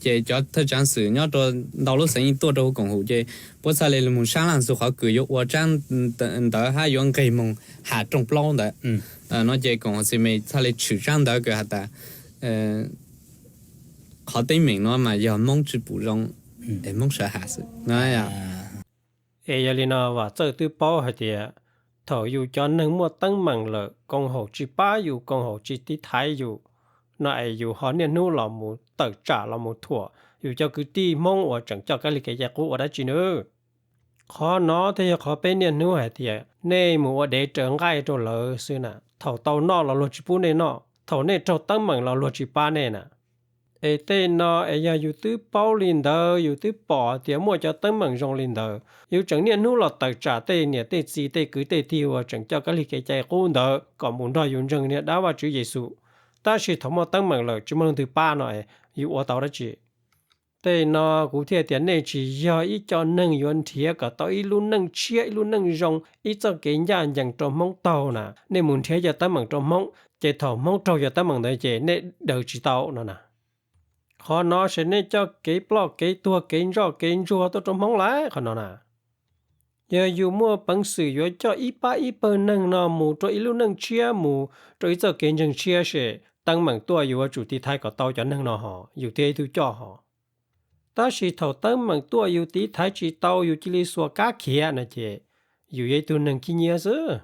Ces cov thawj tsaav xwm nyob rau ntau lub xeev yeej tuaj rau huv koom haum ces puab txhaj li mus saab laag txug qhov kws yuav ua tsaab ntawv hab yuav nqeg moog has rooj plaub ntawd no ces koom haum xim mes txhaj li tshwm tsaab ntawv kws has tas qhov teeb meem no mas yog Moob tsis pum zoo es Moob sawv has xwb. Es yog li no Vam Txawj twb paub hais tias thaum yus cov neeg muaj teeb meem lawm koom haum tsis pab yus, koom haum tsis tiv thaiv yus no es yus ho niaj hnub los mus tawm tsam los mus thuam yus cov kwv tij Hmoob uas tseem coj kab lig kev cai qub ua dab tsi nab? Qhov no thiaj yog qhov peb niaj hnub hais tias nej mus ua dev raws nqaij rau lawv xwb na. Thaum tau noj los luag tsis pub nej noj, thaum nej raug teeb meem los luag tsis pab nej na. Es tej no es yog yus twb paub li ntawd, yus twb pom tias muaj cov teeb meem zoo li ntawd, yus tseem niaj hnub los tawm tsam tej niam tej txiv tej kwv tej tij uas tseem coj kab lig kev cai qub ntawd kom mus nrog yus ntseeg niag dab Vaj Tswv Yexus, tab sis thaum muaj teeb meem lawm tsis muaj leej twg pab no, yus ua tau dab tsi? Tej no kuv thiaj tias nej tsis yog ib co neeg yuav nrhiav kom tau ib lub neej tshiab, ib lub neej zoo, ib txoj kev ncaj ncees rau Hmoob taug na. Nej mus nrhiav cov teeb meem rau Hmoob, ces thaum Hmoob raug cov teeb meem ntawd ces nej daws tsis tau no na. Qhov no ces nej coj kev ploj kev tuag kev ntsoj kev ntsuag tuaj rau Hmoob lawm qhov no na. Yog yus muaj peev xwm yuav coj ib pab ib pawg neeg no mus rau ib lub neej tshiab, mus rau ib txoj kev ntseeg tshiab ces teeb meem tuaj yus yuav tsum tiv thaiv kom tau cov neeg no hos yus thiaj ib tug coj hos. Tab sis thaum teeb meem tuaj yus tiv thaiv tsis tau, yus cia li xuas kab khiav no ces yus yog ib tug neeg khib nyiab xwb.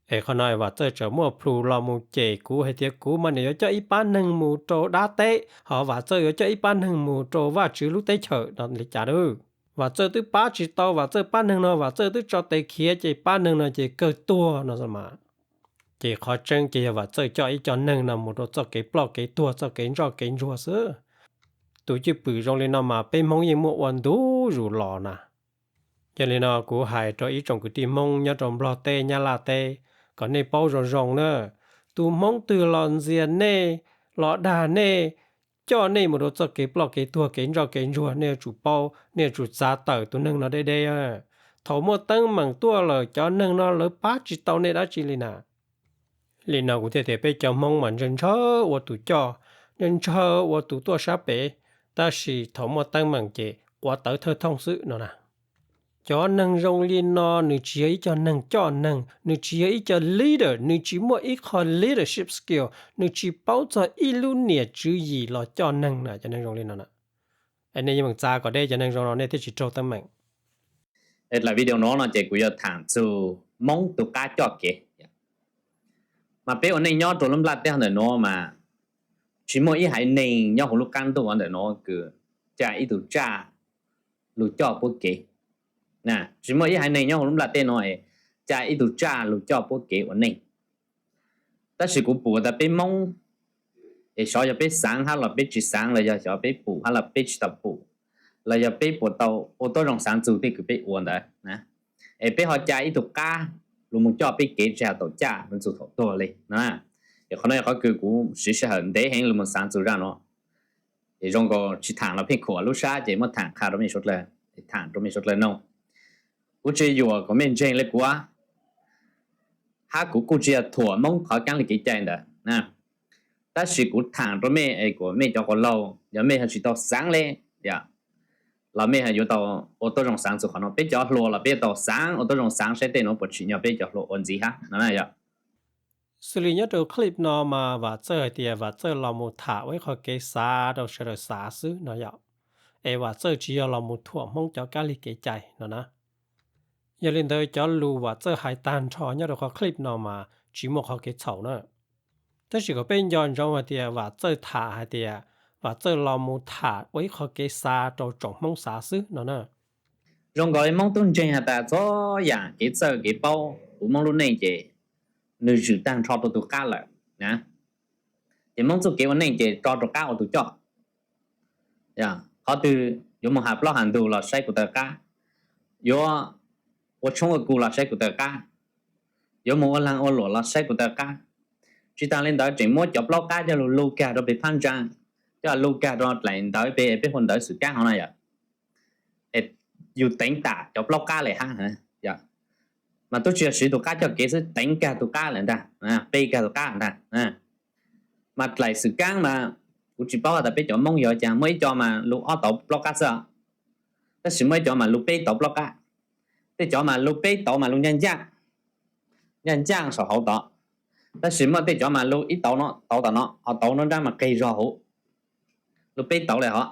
Es qhov no Vam Txawj tseem muaj plhus los mus cem kuv hais tias kuv mas nim yuav coj ib pab neeg mus rau dab teb, ho Vam Txawj yuav coj ib pab neeg mus rau Vaj Tswv lub teb chaws no li cas a? Vam Txawj twb pab tsis tau, Vam Txawj pab neeg no Vam Txawj twb tso tes khiav ces pab neeg no ces kawg tuag no mas. Ces qhov tseeb ces yog Vam Txawj coj ib co neeg no mus rau txoj kev ploj kev tuag, txoj kev ntsoj kev ntsuag xwb. Tus cwj pwm zoo li no mas peb Hmoob yeej muaj ua ntu zus los na. Yog li no kuv hais rau ib tsoom kwv tij Hmoob nyob rau Nplog teb Nyab Laj teb kom nej paub zoo zoo na. Tus Hmoob twg los ntxias nej, los dag nej, coj nej mus rau txoj kev ploj kev tuag kev ntsoj kev ntsuag nej yuav tsum paub, nej yuav tsum txav tawm tus neeg no deb deb. Thaum muaj teeb meem tuaj lawm cov neeg no lawv pab tsis tau nej dab tsi li na. Li no kuv thiaj tias peb cov Hmoob mas ntshaw ntshaw ua tus coj, ntshaw ntshaw ua tus tuaj sab pem, tab sis thaum muaj teeb meem ces quav tawv thawj thooj xwb no na. Cov neeg zoo li no nws tsis yog ib co neeg coj neeg, nws tsis yog ib co leader, nws tsis muaj ib qho leadership skill, nws tsis paub txog ib lub niam tswv yim los coj neeg na, cov neeg zoo li no na. Nej yeej meem txav kom deb cov neeg zoo no nej thiaj tsis raug teeb meem. Dlaim video no no ces kuv yuav tham txug Moob tus qab coj kev. Mas peb ua neej nyob rau lub nplaj teb ntawm nuav mas tsis muaj ib haiv neeg nyob huv lub qab ntuj ntawm nuav kws ca ib tug tsaj lug coj puab kev. Tsis muaj ib haiv neeg nyob huv lub nplaj teb nuav ca ib tug tsaj lug coj puab kev ua neej. Tab sis kuv pum tas peb Moob es xyov yog peb xaav hab los peb tsis xaav, los yog xyov peb pum hab los peb tsis tau pum, los yog peb puas tau ua tuab zoo xaav txug tej kws peb ua ntawd, es peb ho ca ib tug qab lug moog coj peb kev tsis has thaum caj lug txug thaum tuag li na. Es qhov no yog qhov kws kuv siv sij hawm ntev heev lug moog xaav txug zaj nuav. Es zoo nkaus tsis tham los pheej khuam lub sab ces muab tham qha rau mej suav dlawg, tham rau mej suav dlawg noog. Kuv tsis yuam kom mej ntseeg le kuv, hab kuv kuj tsis yog thuam Moob qhov kaab lig kev cai ntawd. Tab sis kuv tham rau mej es kuas mej cov quas laug yog mej ho tsis tau xaav le, los mej ho yuav tau ua tuab zoo xaav txug qhov no. Peb cov hluas los peb yuav tau xaav ua tuab zoo xaav saib tej nuav puas tsim nyog peb cov hluas ua ntxiv hab no yog. Xws li nyob rau clip no mas Vam Txawj hais tias Vam Txawj los mus tham ua ib qho kev xav rau sawv daws xav xwb no yom. Es Vam Txawj tsis yog los mus thuam Hmoob cov kab lig kev cai no na. Yog li ntawd cov lus Vam Txawj hais tag nrho nyob rau qhov clip no mas tsis muaj qhov kev txhaum na. Tab sis kom peb nco ntsoov hais tias Vam Txawj tham hais tias Vam Txawj los mus tham ua ib qho kev xav rau tsoom Hmoob xav xwb no na. Zoo nkaus li Hmoob tub ntseeg has tas txhua yaam kev txawj kev paub huv Hmoob lub neej ces nwg zwm tag nrho rua tug qab lawm. Ces Hmoob txuj kev ua neej ces tso rua qab ua tug coj. Qhov twg yuav moog has plaub has ntug los saib kuv taw qab, yuav ua tshoob ua kug los saib kuv taw qab, yuav moog ua laag ua luam los saib kuv taw qab. Tsis taag li ntawd tseem muab cov plaub qab coj lug lug kag rua peg phab ntsaa, coj lug kag rau dlaim ntawv peb, peb hu ntawv xwm kaab hov na yom. Es yus teev tam cov plaub qab le hab, mas tub tsi yog siv tus qab coj kev xwb, teev kag tus qab lawm ntag, pe kag tus qab ntag. Mas dlaim xwm kaab mas kuv tsis paub has tas peb cov Moob yog caag, muaj ib co mas lug ob tauv plaub qab xwb, tab sis muaj ib co mas lug peb tauv plaub qab. Tej cov mas lug peb tauv mas lug ncaaj ncaaj, ncaaj ncaaj saum hauv tod, tab sis muaj tej cov mas lug ib tauv no tauv tom no, ho tauv nruab nrab mas qeg zog hauv, lug peb tauv le hov.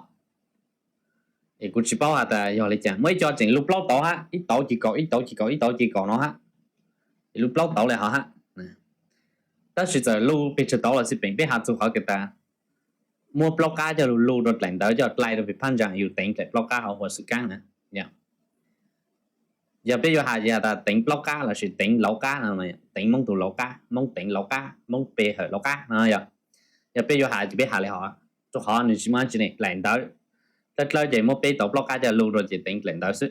Es kuv tsis paub has tas yog le caag, muaj ib co tseem lug plaub tauv hab, ib tauv ci kaum, ib tauv ci kaum, ib tauv ci kaum no hab, es lug plaub tauv le hov hab. Tab sis txawm lug pes tsawg tauv los xij peem, peb has txug qhov kws tas muab plaub qab coj lug lug rau dlaim ntawv coj dlai rau peg phab ntsaa, yus teev dlaim plaub qab hov ua xwm kaab na. Yog peb yuav has ces has tas teev plaub qab lossis teev lauv qab no, teev Moob tug lauv qab, Moob teev lauv qab, Moob pe hawm lauv qab no yog. Yog peb yuav has ces peb has le hov, rua qhov nws tsis muaj dlaim ntawv, dlawb dlawb ces muab peb tauv plaub qab coj lug rau ces teev dlaim ntawv xwb.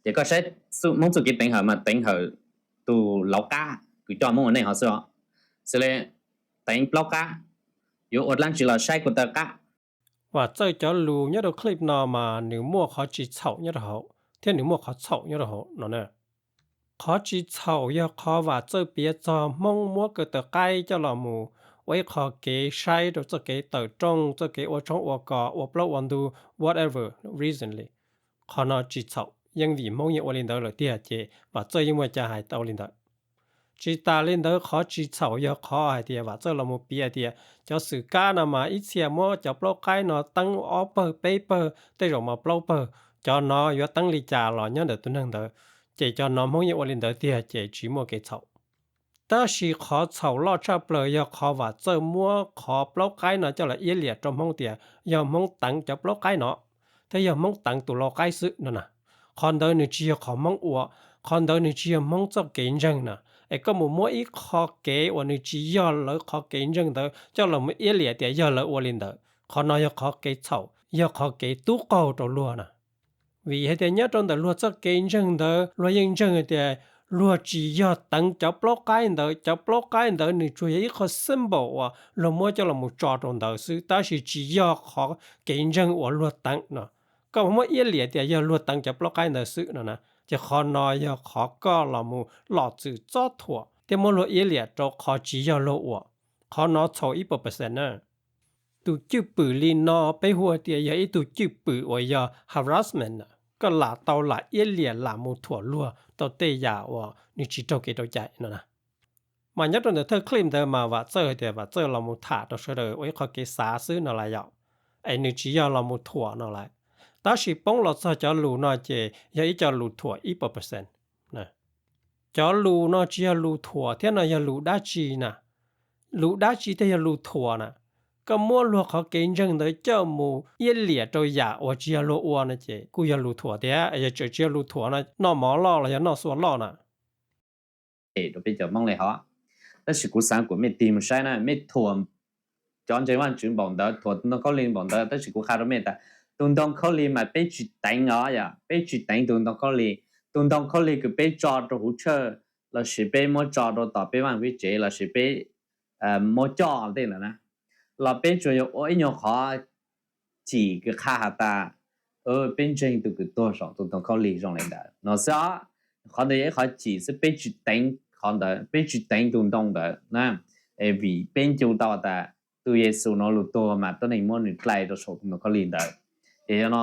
Ces koj saib Moob txuj kev teev hawm mas teev hawm tug lauv qab kws coj Moob ua neej hov xwb os. Xws le teev plaub qab, yuav ua dlaab tsi los saib kuv taw qab. Vam Txawj cov lus nyob rau clip no mas nws muaj qhov tsis txhaum nyob rau hauv thiab nws muaj qhov txhaum nyob rau hauv no na. Qhov tsis txhaum yog qhov Vam Txawj piav txog Hmoob muab kaw taw qaib coj los mus ua ib qho kev saib rau txoj kev tawm rooj, txoj kev ua tshoob ua kos, ua plaub ua ntug, whatever reason li. Qhov no tsis txhaum, yeej vim Hmoob yeej ua li ntawd lawm tiag ces Vam Txawj yeej muaj cai hais tau li ntawd. Tsis tas li ntawd, qhov tsis txhaum yog qhov hais tias Vam Txawj los mus piav hais tias cov xwm kab no mas ib txhia muab cov plaub qaib no teeb ob pawg peb pawg, tej zaum mas plaub pawg, cov no yuav teeb li cas los nyob ntawm tus neeg ntawd, ces cov no Hmoob yeej ua li ntawd tiag ces tsis muaj kev txhaum. Tab sis qhov txhaum loj tshaj plaws yog qhov Vam Txawj muab qhov plaub qaib no coj los iab liam rau Hmoob tias yog Hmoob teev cov plaub qaib no, thiab yog Hmoob teev tus lau qaib xwb no na. Qhov ntawd nws tsis yog qhov Hmoob ua, qhov ntawd nws tsis yog Hmoob txoj kev ntseeg na. Es koj mus muab ib qho kev uas nws tsis yog lawv qhov kev ntseeg ntawd coj los mus iab liam tias yog lawv ua li ntawd, qhov no yog qhov kev txhaum, yog qhov kev tub qaug rau luag na. Vim hais tias nyob rau ntawm luag txoj kev ntseeg ntawd luag yeej ntseeg hais tias luag tsis yog teev cov plaub qaib ntawd, cov plaub qaib ntawd nws tsuas yog ib qho symbol uas luag muab coj los mus tso rau ntawd xwb, tab sis tsis yog qhov kev ntseeg uas luag teev no. Koj muab iab liam tias yog luag teev cov plaub qaib ntawd xwb no na, ces qhov no yog qhov koj los mus lom txwm txob thuam thiab muab luag iab liam rau qhov tsis yog luag ua. Qhov no txhaum ib puas percent na. Tus cwj pwm li no peb hu tias yog ib tug cwj pwm uas yog harassment, koj lam tau lam iab liam lam mus thuam luag rau tej yam uas nws tsis raug kev rau cai no na. Mas nyob rau ntawm thawj clip ntawd mas Vam Txawj hais tias Vam Txawj los mus tham rau sawv daws ua ib qho kev xav xwb no lawm yom, es nws tsis yog los mus thuam no lawm. Tab sis poob los txog cov lus no ces yog ib co lus thuam ib puas percent. Cov lus no tsis yog lus thuam thiab no yog lus dab tsi na? Lus dab tsi thiaj yog lus thuam na? Koj muab luag qhov kev ntseeg ntawd coj mus iab liam rau yam uas tsis yog luag ua no ces kuj yog lus thuam tiag. Yog tseem tsis yog lus thuam no noj mov loj los yog noj xua loj na? Rau peb cov Hmoob li hov. Tab sis kuv xav kom mej tig mus saib na, mej thuam cov ntseeg Vaajtswv npaum ntawd, thuam tus ntoo khaub lig npaum ntawd, tab sis kuv qha rau mej tas tus ntoo khaub lig mas peb tsis teev os, peb tsis teev tus ntoo khaub lig. Tus ntoo khaub lig kws peb tso rau huv tshawj lossis peb muab tso rau tom peb vaaj peb tsev lossis peb muab coj tej ntawd na, los peb tsuas yog ua ib nyuag qhov cim kws qha has tas peb ntseeg tus kws tuag saum tus ntoo khaub lig zoo li ntawd no xwb os. Qhov ntawd yog ib qhov cim xwb, peb tsis teev qhov ntawd, peb tsis teev tus ntoo ntawd na, vim peb ncu tau tas tus Yexus nuav lug tuag mas tuab neeg muab nws dlai rau saum tus ntoo khaub lig ntawd. Ces yog no,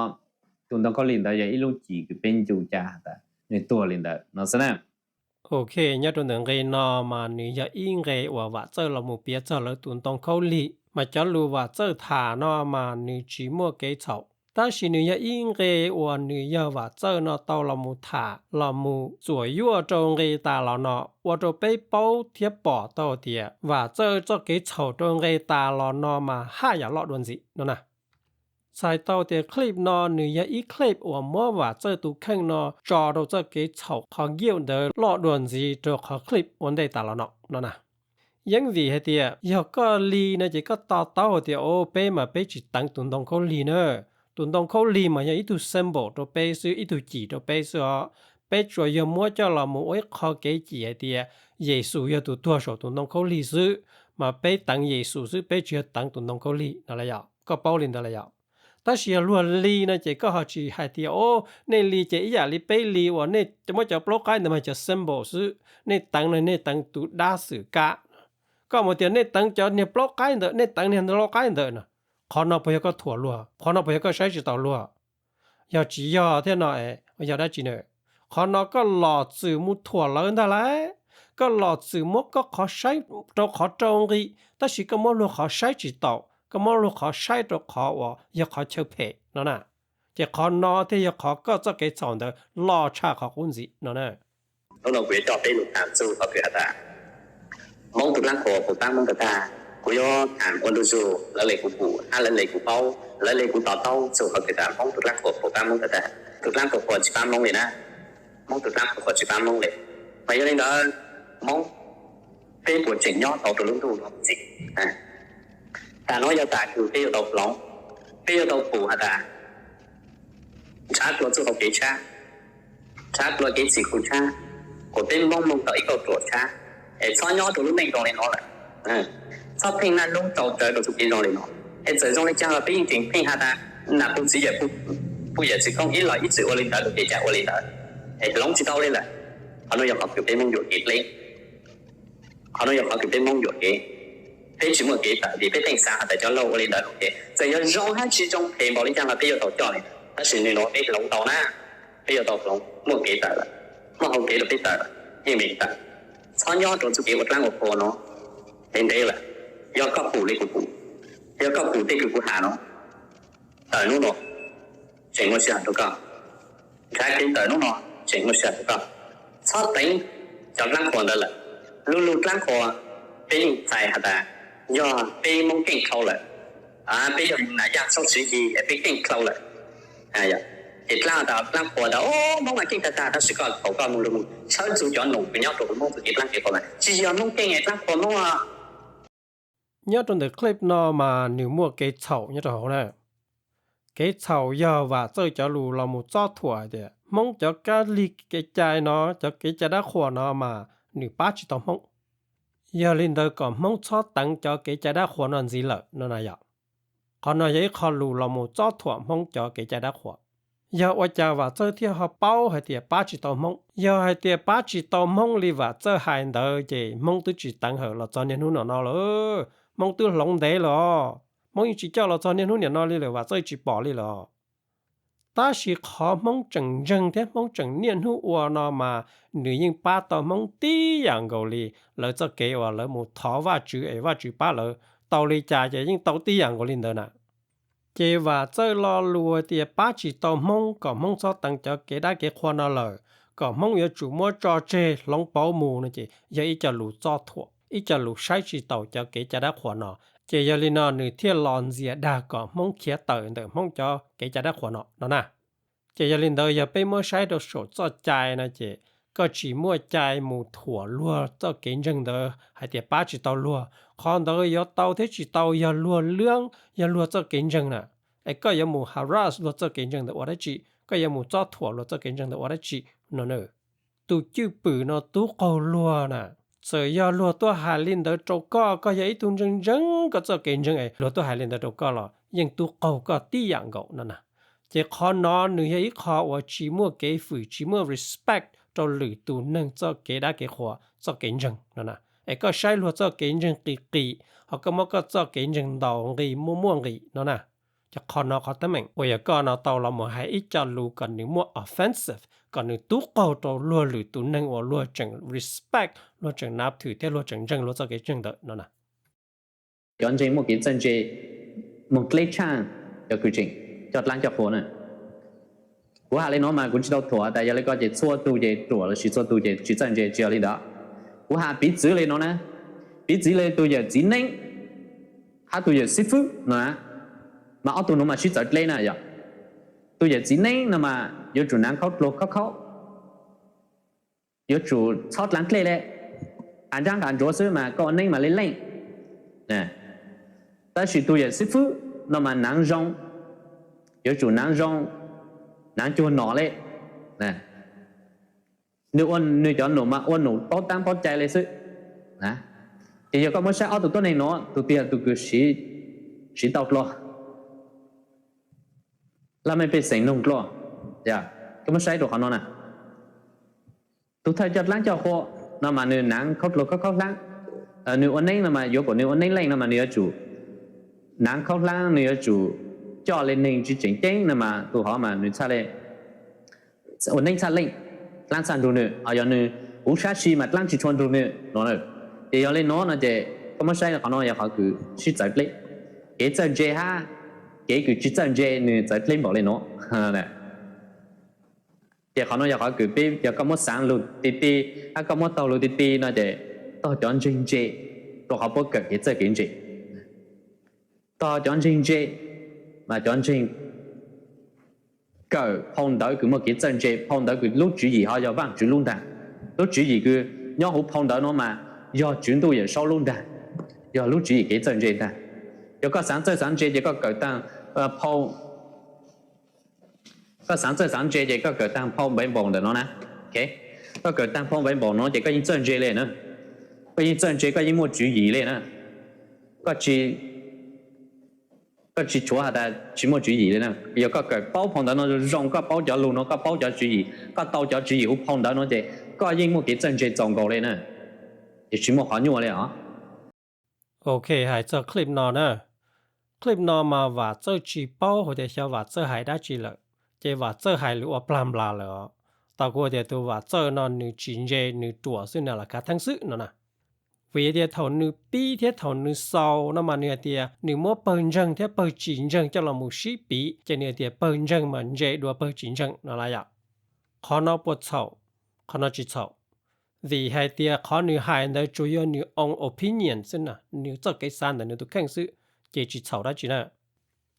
tus ntoo khaub lig ntawd yog ib lub cim kws peb ncu ca has tas nws tuag li ntawd no xwb na. Ok, nyob rau ntawm nqe no mas nws yog ib nqe uas Vam Txawj los mus piav txog lawv tus ntoo khaub lig, mas cov lus Vam Txawj tham no mas nws tsis muaj kev txhaum, tab sis nws yog ib nqe uas nws yog Vam Txawj no tau los mus tham los mus txuam yuaj rau nqe tas los no, ua rau peb paub thiab pom tau tias Vam Txawj txoj kev txhaum rau nqe tas los no mas haj yam loj dua ntxiv no na. Txhais tau tias clip no nws yog ib clip uas muab Vam Txawj tus kheej no tso rau txoj kev txhaum qhov guilt ntawd loj dua ntxiv rau qhov clip ua ntej tas los no no na. Yeeb vim hais tias yog koj li no ces koj to taub hais tias o, peb mas peb tsis teev tus ntoo khaub lig na. Tus ntoo khaub lig mas yog ib tug symbol rau peb xwb, ib tug cim rau peb xwb os. Peb tsuas yog muab coj los mus ua ib qho kev cim hais tias Yexus yog tus tuag saum tus ntoo khaub lig xwb, mas peb teev Yexus xwb, peb tsis yog teev tus ntoo khaub lig no lawm yom. Koj paub li ntawd lawm yom? Tab sis yog luag li no ces koj ho tsis hais tias, o, nej li ces ib yam li peb li uas nej muab cov plaub qaib ntawd mas cov symbol xwb, nej teev no nej teev tus dab xwm kab. Koj mus tias nej teev cov niag plaub qaib ntawd, nej teev niag plaub qaib ntawd no, qhov no puas yog koj thuam luag? Qhov no puas yog koj saib tsis taus luag? Yog tsis yog thiab no, yog dab tsi na? Qhov no koj los txwm mus thuam lawv ntag lauj. Koj los txwm muab koj qhov saib rau qhov rau nqi, tab sis koj muab luag qhov saib tsis taus, koj muab luag qhov saib rau qhov uas yog qhov chaw phem no na. Ces qhov no thiaj yog qhov koj txoj kev txhaum ntawd loj tshaj qhov qub ntxiv no na. Hnub no kuv yuav coj peb lus tham txug qhov kws has tas Hmoob tus dlaab qhuas puas paab Hmoob tag tag. Kuv yuav tham ua ntu zus, lawv le kuv pum hab lawv le kuv paub, lawv le kuv to taub txug qhov kws tas Hmoob tus dlaab qhuas puas paab Hmoob tag tag. Tus dlaab qhuas qhuas tsis paab Hmoob li na. Hmoob tus dlaab qhuas qhuas tsis paab Hmoob li. Mas yog li ntawd, Hmoob, peb puas tseem nyob tau rau lub ntuj no ntxiv? Tas nuav yog tas kws peb yuav tau hloov, peb yuav tau pum has tas nrhav dlua txuj tau kev tshab, nrhav dlua kev txhim khu tshab, kuas peb Hmoob moog tau ib kauj ruam tshab, es txhob nyob rau lub neej zoo li no lawm. Txhob pheej naj nub tau rawv rau txuj kev zoo li no. Es txawm zoo li caag los peb yeej tseem pheej has tas nam pug txiv yawm pug yawm txwv koob ib los ib txwm ua li ntawd lug ces caag ua li ntawd, es hloov tsis tau li lawm. Qhov nuav yog qhov kws peb Hmoob yuam kev dleb. Qhov nuav yog qhov kws peb Hmoob yuam kev, peb tsis muaj kev tawm vim peb pheej xav has tas cov laug ua li ntawd lug ces txawm yog zoo hab tsis zoo phem npaum li caag los peb yuav tau coj li. Tab sis nwg nuav peb hloov tau na, peb yuav tau hloov, muaj kev tawm lawm, muaj hau kev rau peb tawm lawm, yeej meem tawm. Txhob nyob rau txuj kev ua dlaab ua qhua nuav ntev ntev lawm. Yog koj pum li kuv pum, yog koj pum tej kws kuv has nuav, tawm nub nuav tseem muaj sij hawm rau koj. Nrhav kev tawm nub nuav tseem muaj sij hawm rau koj. Txhob teev cov dlaab qhuas ntawd lawm. Lub lub dlaab qhuas peb yeej txais has tas yog peb Hmoob keej dhau lawm, peb yog nam yaj txhob siv yig es peb keej dhau lawm. Ces dlaab tas dlaab qhuas tas Hmoob mas keej tag tag, tab sis koj thaum koj moog lug moog tshawb txug cov num kws nyob rau Hmoob txuj kev dlaab kev qhuas mas tsis yog Hmoob keej es dlaab qhuas Hmoob. Nyob rau ntawm clip no mas nwg muaj kev txhaum nyob rau hauv na. Kev txhaum yog Vam Txawj cov lus los mus txob thuam hais tias Hmoob cov kab lig kev cai no, cov kev cai dab qhuas no mas nws pab tsis tau Hmoob. Yog li ntawd kom Hmoob txhob teev cov kev cai dab qhuas no ntxiv lawm no na yom. Qhov no yog ib qho lus los mus txob thuam Hmoob cov kev cai dab qhuas. Yog ua cas Vam Txawj thiaj ho paub hais tias pab tsis tau Hmoob? Yog hais tias pab tsis tau Hmoob li Vam Txawj hais ntawd ces Hmoob twb tsis teev hawm los txog niaj hnub niam no lawm. Hmoob twb hloov ntev lawm os. Hmoob yeej tsis coj los txog niaj hnub niam no li lawm, Vam Txawj tsis pom li lawm os. Tab sis qhov Hmoob tseem ntseeg thiab Hmoob tseem niaj hnub ua no mas nws yeej pab tau Hmoob tib yam nkaus li lawv txoj kev uas lawv mus thov Vajtswv es Vajtswv pab lawv tau li cas ces yeej tau tib yam nkaus li ntawd na. Ces Vam Txawj lo lus tias pab tsis tau Hmoob, kom Hmoob txhob teev cov kev dab kev qhua no lawm, kom Hmoob yuav tsum muab tso tseg hloov pauv mus no ces yog ib co lus txob thuam, ib co lus saib tsis taus cov kev cai dab qhuas no. Ces yog li no nws thiaj los ntxias dag kom Hmoob khiav tawm ntawm Hmoob cov kev cai dab qhuas no no na. Ces yog li ntawd yog peb muab saib rau saum txoj cai no ces koj tsis muaj cai mus thuam luag txoj kev ntseeg ntawd hais tias pab tsis tau luag. Qhov ntawd yuav tau thiab tsis tau yog luag lub, yog luag txoj kev ntseeg na. Es koj yuav mus harass luag txoj kev ntseeg ntawd ua dab tsi? Koj yuav mus txob thuam luag txoj kev ntseeg ntawd ua dab tsi no na? Tus cwj pwm no tub qaug luag na. Txawm yog luag tuaj hais li ntawd rau koj, koj yog ib tug ntseeg ntseeg koj txoj kev ntseeg es luag tuaj hais li ntawd rau koj los yeej tub qaug koj tib yam nkaus no na. Ces qhov no nws yog ib qho uas tsis muaj kev fwm, tsis muaj respect rau lwm tus neeg txoj kev dab kev qhuas, txoj kev ntseeg no na. Es koj saib luag txoj kev ntseeg qis qis, ho koj muab koj txoj kev ntseeg ntaus nqi muaj muaj nqis no na. Ces qhov no qhov teeb meem uas yog koj no tau los mus hais ib co lus kom nws muaj offensive, kom nws tub qaug rau luag lwm tus neeg uas luag tseem respect, luag tseem nav thwm thiab luag tseem ntseeg luag txoj kev ntseeg ntawd no na. Cov ntseeg muaj kev txawj ntse, moog dleb tshaaj cov kws tseem coj dlaab coj qhua na. Kuv has li no mas kuv tsis tau thuam tas yog li ko ces txhua tug ces ruam lossis txhua tug ces tsis txawj ntse, tsis yog li ntawd. Kuv has piv txwv li no na, piv txwv li tus yawm txiv neeb hab tus yawm xib fwb no na, mas ob tug nuav mas sib txawv dleb na yog. Tus yawm txiv neeb no mas yuav tsum naav khaub dluag khaub khaub, yuav tsum txhob dlaav dlej le, nqaa ntsaab nqaa ntsuav xwb mas koj ua neeb mas leej leej. Tab sis tus yawm xib fwb no mas naav zoo, yuav tsum naav zoo, naav cuag nom le. Nwg ua nwg cov num mas ua num paub taab paub cai le xwb. Ces yog koj muab saib ob tug tuab neeg no, tus twg yog tus kws siv tau dlua, laj mej pej xeem noog dlua, koj muab saib rau qhov no na. Tus thawj coj dlaab coj qhua no mas nws naav khaub dlua khaub khaub hlaab. Nws ua neeb no mas yuav kom nws ua neeb leej no mas nws yuav tsum naav khaub hlaab, nws yuav tsum coj le neeg tsi tseem ceeb no mas tus hov mas nws ua neeb txhaj leej, dlaab txhaj nrug nws, ho yog nws huv sab si mas dlaab tsi tshua nrug nws no. Ces yog le nuav no ces koj muab saib qhov no yog qhov kws sib txawv dleb. Kev txawj ntse hab kev kws tsi txawj ntse nws txawv dleb npaum le nuav. Ces qhov no yog qhov kws peb, yog koj muab xaav lug ti ti, hab koj muab taug lug ti ti no ces tog cov ntseeg ntse, rua qhov puab kawm kev txawj kev ntse. Tog cov ntseeg ntse, mas cov ntseeg kawm phau ntawv kws muaj kev txawj ntse, phau ntawv kws lub tswv yim ho yog Vaajtswv lub ntaag. Lub tswv yim kws nyob huv phau ntawv nuav mas yog Tswv Ntuj Yawm Saub lub ntaag, yog lub tswv yim kev txawj ntse ntaag. Yog koj xaav txawj xaav ntse ces koj kawm taag phau, koj xaav txawj xaav ntse ces koj kawm taag phau Npaiv Npaum ntawm no na. Koj kawm taag phau Npaiv Npaum no ces koj yeej txawj ntse le na. Koj yeej txawj ntse, koj yeej muaj tswv yim le na. Koj tsi tshuav has tas tsi muaj tswv yim le na. Yog koj kawm paub phau ntawv no zoo, koj paub cov lug no, koj paub cov tswv yim, koj tau cov tswv yim huv phau ntawv no ces koj yeej muaj kev txawj ntse txaus nkaus le na. Ces tsi muaj qhov nyuaj le os. Ok, hais txog clip no na. Clip no mas Vam Txawj tsi paub hais tias xyov Vam Txawj hais dab tsi lawm, ces Vam Txawj hais lus ua plag nplas lawm os. Tau kuv hais tias tus Vam Txawj no nws tsis ntse, nws ruam xwb, nws lam khav theeb xwb no na. Vim tias thaum nws pib thiab thaum nws xaus no mas nws hais tias nws muab pawg ntseeg thiab pawg tsis ntseeg coj los mus sib piv, ces nws hais tias pawg ntseeg mas ntse dua pawg tsis ntseeg no lawm yom. Qhov no puas txhaum? Qhov no tsis txhaum. Vim hais tias qhov nws hais ntawd tsuas yog nws own opinion xwb na, nws txoj kev xav ntawm nws tus kheej xwb, ces tsis txhaum dab tsi na.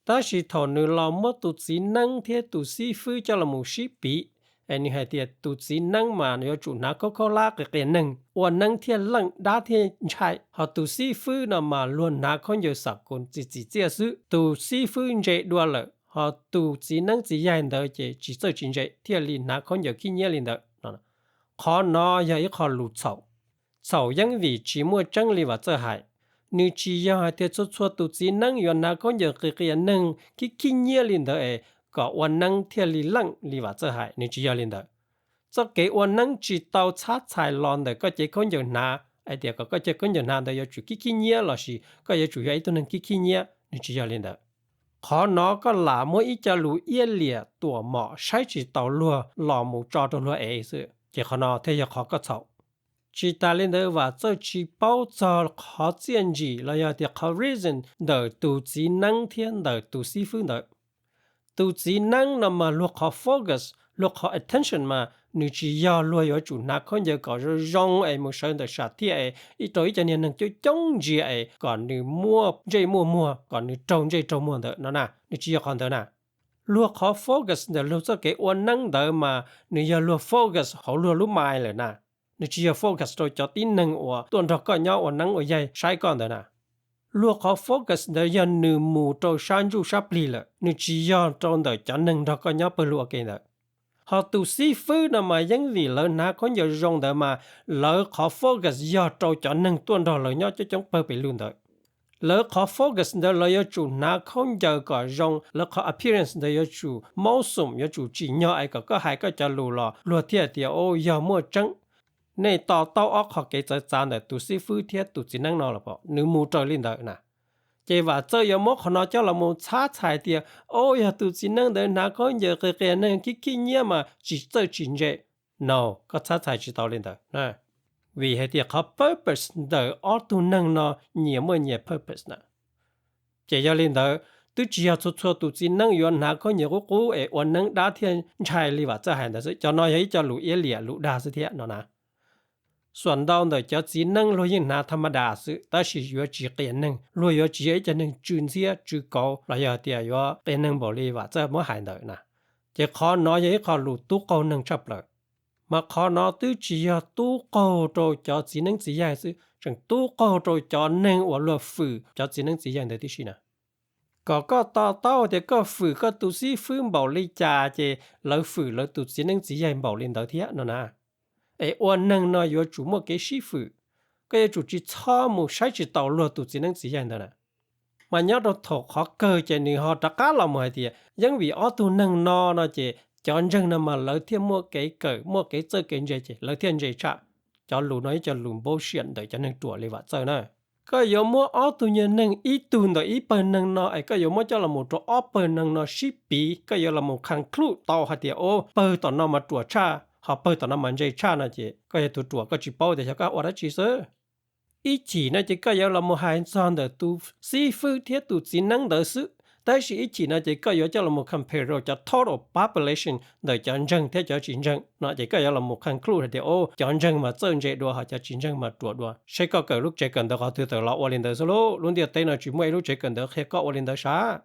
Tab sis thaum nws los muab tus txiv neeb thiab tus xib fwb coj los mus sib piv, es nws hais tias tus txiv neeb mas yuav tsum hnav khaub khaub hlab qias qias neeg, ua neeb thiaj leej dab thiaj ntshai, ho tus xib fwb no mas luag hnav khaub ncaws xam koos txiv txiv txiaj xwb. Tus xib fwb ntse dua lawm, ho tus txiv neeb txiv yaig ntawd ces tsis txawj tsis ntse thiaj li hnav khaub ncaws khib nyiab li ntawd. Qhov no yog ib qho lus txhaum. Txhaum yeeb vim tsis muaj tseeb li Vam Txawj hais. Nws tsis yog hais tias txhua txhua tus txiv neeb yuav hnav khaub ncaws qias qias neeg khib khib nyiab li ntawd es kom ua neeb thiaj li leej li Vam Txawj hais, nws tsis yog li ntawd. Txoj kev ua neeb tsis tau txhab txhais los ntawm koj cev khaub ncaws hnav, hais tias kom koj cev khaub ncaws hnav ntawd yuav tsum khib khib nyiab lossis koj yuav tsum yog ib tug neeg khib khib nyiab, nws tsis yog li ntawd. Qhov no koj lam muab ib co lus iab liam tuam mom saib tsis taus luag los mus tso rau luag ev xwb, ces qhov no thiaj yog qhov koj txhaum. Tsis tas li ntawd Vam Txawj tsis paub txog qhov txiaj ntsim los yog tias qhov reason ntawm tus txiv neeb thiab ntawm tus xib fwb ntawd. Tus txiv neeb no mas luag qhov focus, luag qhov attention mas nws tsis yog luag yuav tsum hnav khaub ncaws kom zoo zoo es mus sawv ntawm sam thiaj es ib rau ib co niag neeg coob coob ntsia es kom nws muaj ntsej muaj muag, kom nws raug ntsej raug muag ntawd no na, nws tsis yog qhov ntawd na. Luag qhov focus ntawm luag txoj kev ua neeb ntawd mas nws yog luag focus hauv luag lub mind lawm na. Nws tsis yog focus rau cov tib neeg uas tuaj nrog koj nyob ua neeb ua yaig saib koj ntawd na. Luag qhov focus ntawd yog nws mus rau sab ntsuj sab plig lawm, nws tsis yog rau ntawm cov neeg nrog koj nyob pawg lug ua ke ntawd. Ho tus xib fwb no mas yeeb vim lawv hnav khaub ncaws zoo ntawd mas lawv qhov focus yog rau cov neeg tuaj nrog lawv nyob coob coob pawg pes lug ntawd. Lawv qhov focus ntawd lawv yuav tsum hnav khaub ncaws kom zoo, lawv qhov appearance ntawd yuav tsum maub xum, yuav tsum tsim nyog es kom koj hais koj cov lus los luag thiaj tias, o, yog muaj tseeb. Nej to taub ob qho kev txawv txav ntawm tus xib fwb thiab tus txiv neeb no los pom nws mus raws li ntawd na. Ces Vam Txawj yuav muab qhov no coj los mus txhab txhais tias, o, yog tus txiv neeb ntawd hnav khaub ncaws qias qias neeg khib khib nyiab mas tsis txawj tsis ntse. No, koj txhab txhais tsis tau li ntawd. Vim hais tias qhov purpose ntawm ob tug neeg no nyias muaj nyias purpose na. Ces yog li ntawd, twb tsis yog txhua txhua tus txiv neeb yuav hnav khaub ncaws qub qub es ua neeb dab thiaj ntshai li Vam Txawj hais ntawd xwb. Cov no yog ib co lus iab liam lus dag xwb thiab no na. Xuam ntau ntawm cov txiv neeb luag yeej hnav tha ma das xwb, tab sis yuav tsis qias neeg, luag yuav tsis yog ib co neeg tsw ntxhiab tsw kauv los yog tias yuav qias neeg npaum li Vam Txawj muab hais ntawd na. Ces qhov no yog ib qho lus tub qaug neeg tshaj plaws. Mas qhov no twb tsis yog tub qaug rau cov txiv neeb txiv yaig xwb, tseem tub qaug rau cov neeg uas luag fwm cov txiv neeb txiv yaig ntawd tib si na. Kom koj to taub tias koj fwm koj tus xib fwb npaum li cas ces lawv fwm lawv tus txiv neeb txiv yaig npaum li ntawd thiab no na. Es ua neeg no yuav tsum muaj kev sib fwm. Koj yuav tsum tsis txhob mus saib tsis taus luag tus txiv neeb txiv yaig ntawd na. Mas nyob rau thaum qhov kawg ces nws ho rov qab los mus hais tias yeej vim ob tug neeg no no ces cov ntseeg no mas lawv thiaj muaj kev kawm muaj kev txawj kev ntse ces lawv thiaj ntse tshaj. Cov lus no ib co lus npau siam ntawm cov neeg ruam li Vam Txawj na. Koj yuav muab ob tug nyuag neeg ib tug ntawm ib pawg neeg no es koj yuav muab coj los mus rau ob pawg neeg no sib piv, koj yuav los mus conclude tau hais tias o pawg tom no mas ruam tshaj ho pawg tom no mas ntse tshaj no ces koj yog tus ruam koj tsis paub tias xyov koj ua dab tsi xwb. Ib chim no ces koj yuav los mus hais txog ntawm tus xib fwb thiab tus txiv neeb ntawd xwb, tab sis ib chim no ces koj yuav coj los mus compare rau cov total population ntawm cov ntseeg thiab cov tsis ntseeg no ces koj yuav los mus conclude hais tias o cov ntseeg mas txawj ntse dua ho cov tsis ntseeg mas ruam dua. Seb koj kawm lub tsev kawm ntawv qhov twg tawm los ua li ntawd xwb lauj. Lub ntiaj teb no tsis muaj ib lub tsev kawm ntawv qhia koj ua li ntawd sav.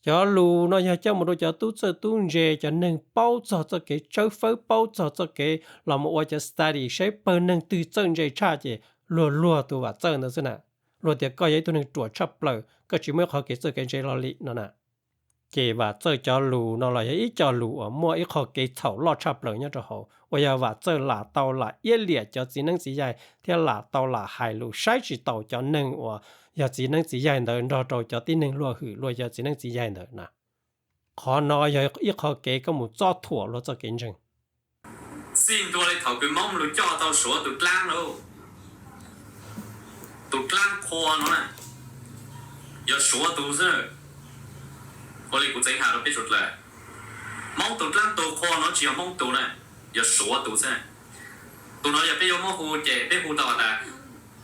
Cov lus no yog coj mus rau cov tub txawj tub ntse, cov neeg paub txog txoj kev tshawb fawb, paub txog txoj kev los mus ua cov study seb pawg neeg twg txawj ntse tshaj ces luag luag tus Vam Txawj ntawd xwb na. Luag tias koj yog ib tug neeg ruam tshaj plaws, koj tsis muaj ib qho kev txawj kev ntse hlo li no na. Ces Vam Txawj cov lus no los yog ib co lus uas muaj ib qho kev txhaum loj tshaj plaws nyob rau hauv uas yog Vam Txawj lam tau lam iab liam cov txiv neeb txiv yaig thiab lam tau lam hais lus saib tsis taus cov neeg uas yog txiv neeb txiv yaig ntawd nrog rau cov tib neeg luag hwm luag cov txiv neeb txiv yaig ntawd na. Qhov no yog ib qho kev koj mus txob thuam luag txoj kev ntseeg. Txij ntua li thaum kws Hmoob lug coj tau Suav tus dlaab lauj, tus dlaab qhua no na, yog Suav tus xwb. Ua li kuv txeev has rau peb suav dlawg, Hmoob tus dlaab tus qhua no tsis yog Hmoob tus na, yog Suav tus xwb. Tus no yog peb yuav muab hu ces peb hu tau has tas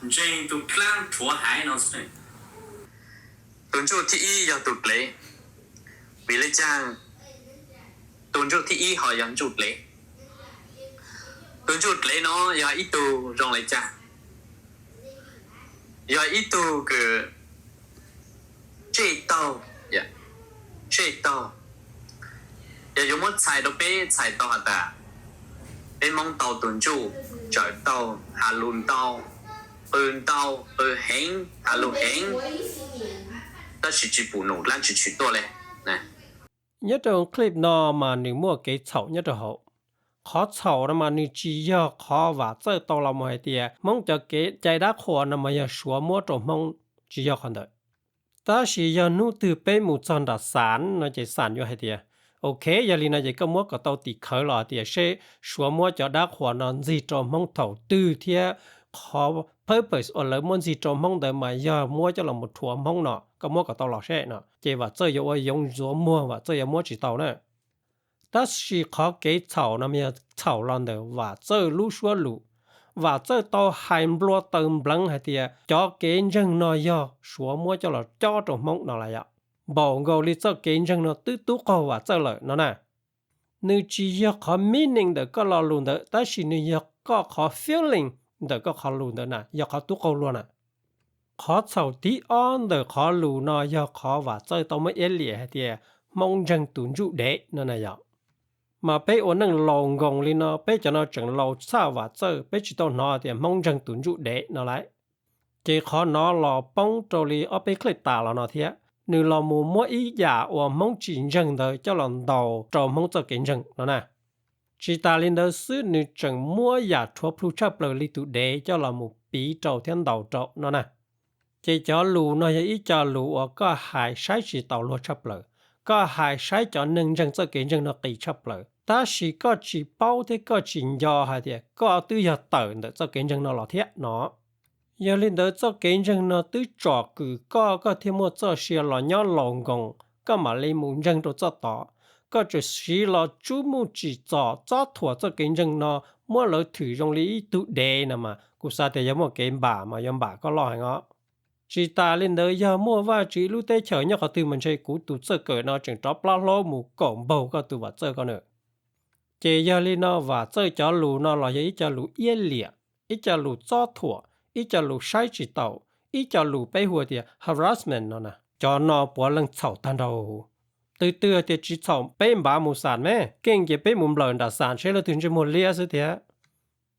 ntseeg tus dlaab rhuav haiv no xwb. Tus ntsuj thib ib yog tus dlev. Vim le caag tus ntsuj thib ib ho yog ntsuj dlev? Tus ntsuj dlev no yog ib tug zoo le caag? Yog ib tug kws tsej taug, tsej taug. Yog yuav muab txhais rau peb txhais tau has tas peb Hmoob tau tus ntsuj, tsawm taug, has lus ntau, qw ntau qw heev, has lus heev, tab sis tsis pum num dlaab tsi tshwm tuaj le. Nyob rau clip no mas nws muaj kev txhaum nyob rau hauv. Qhov txhaum no mas nws tsis yog qhov Vam Txawj tau los mus hais tias Hmoob cov kev cai dab qhuas no mas yog Suav muab rau Hmoob, tsis yog qhov ntawd. Tab sis yog hnub twg peb mus txog nram Xam no ces Xam yuav hais tias, ok, yog li no ces koj muab kom tau tim khawv los hais tias seb Suav muab cov dab qhuas no ntxig rau Hmoob thaum twg thiab qhov purpose uas lawv muab ntxig rau Hmoob ntawd mas yog muab coj los rhuav Hmoob no, koj muab kom tau los seb no. Ces Vam Txawj yuav ua yoov ntxuav muag, Vam Txawj yuav muab tsis tau na. Tab sis qhov kev txhaum no mas yog txhaum los ntawm Vam Txawj lub suab lus. Vam Txawj tau hais nplua taws npleev hais tias cov kev ntseeg no yog Suav muab coj los cob rau Hmoob no lawm yom. Npaum nkaus li txoj kev ntseeg no twb tub qaug Vam Txawj lawm no na. Nws tsis yog qhov meaning ntawm koj lo lus ntawd, tab sis nws yog koj qhov feeling ntawm koj qhov lus ntawd na, yog qhov tub qaug luag na. Qhov txhaum thib ob ntawm qhov lus no yog qhov Vam Txawj tau muab iab liam hais tias Hmoob ntseeg tus ntsuj dev no na yom. Mas peb ua neej laus nkoos li no, peb cov no tseem laus tshaj Vam Txawj, peb tsis tau hnov tias Hmoob ntseeg tus ntsuj dev no lawm. Ces qhov no los poob rau li ob peb clip tas los no thiab, nws los mus muab ib yam uas Hmoob tsis ntseeg ntawd coj los ntaus rau Hmoob txoj kev ntseeg no na. Tsis tas li ntawd xwb, nws tseem muab yam rhuav plhu tshaj plaws li tus dev coj los mus piv rau thiab ntaus rau no na. Ces cov lus no yog ib co lus uas koj hais saib tsis taus luag tshaj plaws, koj hais saib cov neeg ntseeg txoj kev ntseeg no qis tshaj plaws, tab sis koj tsis paub thiab koj tsis nco hais tias koj twb yog tawm ntawm txoj kev ntseeg no los thiab no. Yog li ntawd txoj kev ntseeg no twb tsom kwm koj, koj thiaj muaj txoj sia los nyob laus nkoos, koj mam li mus ntseeg rau txoj tod. Koj tseem siv los tsub muj tsim txom txob thuam txoj kev ntseeg no, muab lawv thwm zoo li ib tug dev no mas kuv xav tias yog muaj kev npam mas yuav npam koj loj heev os. Tsis tas li ntawd, yog muaj Vajtswv ib lub teb chaws nyob qhov twg mas ntshe kuv tus txawj kawm no tseem rov plab hlaub mus kaum npaug koj tus Vam Txawj ko na. Ces yog li no Vam Txawj cov lus no los yog ib co lus iab liam, ib co lus txob thuam, ib co lus saib tsis taus, ib co lus peb hu tias harassment no na, cov no puav leej txhaum tag nrho huv. Twg twg tias tsis txhaum peb npav mus Xam me, keej ces peb mus nplawm nram Xam seb leej twg ntsej muag liab xwb thiab.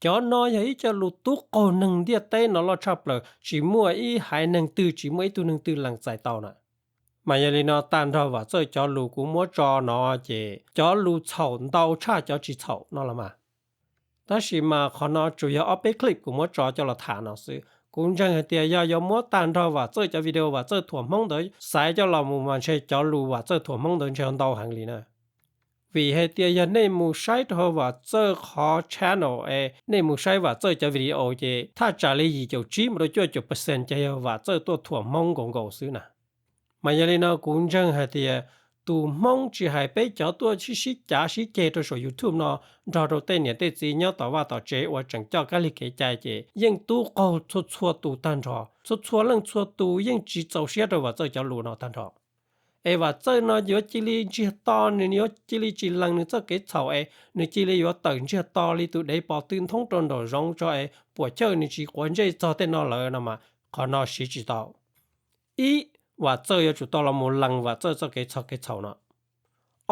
Cov no yog ib co lus tub qaug neeg ntiaj teb no loj tshaj plaws, tsis muaj ib haiv neeg twg, tsis muaj ib tug neeg twg lees txais tau na. Mas yog li no tag nrho Vam Txawj cov lus kuv muab tso no ces cov lus txhaum ntau tshaj cov tsis txhaum no los mas. Tab sis mas qhov no tsuas yog ob peb clip kuv muab tso coj los tham no xwb. Kuv ntseeg hais tias yog yuav muab tag nrho Vam Txawj cov video Vam Txawj thuam Hmoob ntawd xaiv coj los mus mas ntshe cov lus Vam Txawj thuam Hmoob ntawd ntshe ntau heev li na. Vim hais tias yog nej mus saib rau hauv Vam Txawj qhov channel es nej mus saib Vam Txawj cov video ces thaj tsam li yim caum tsib mus rau cuaj caum percent ces yog Vam Txawj tuaj thuam Hmoob nkaus nkaus xwb na. Mas yog li no kuv ntseeg hais tias tus Hmoob tsis hais peb cov tuaj sib sib cav sib ceg rau saum YouTube no nrog rau tej niam tej txiv nyob tom vaj tom tsev uas tseem coj kab lig kev cai ces yeej tub qaug txhua txhua tus tag nrho, txhua txhua leej txhua tus yeej tsis txaus siab rau Vam Txawj cov lus no tag nrho. Es Vam Txawj no yuav cia li ntsiag to, nws yuav cia li tsis lees nws txoj kev txhaum es nws cia li yuav tawm ntsiag to li tus dev pos tw nthoob rau nraum zoov tso es Puam Chawj nws tsis quav ntsej txog tej no lawm no mas qhov no siv tsis tau. Ib, Vam Txawj yuav tsum tau los mus lees Vam Txawj txoj kev txog kev txhaum no.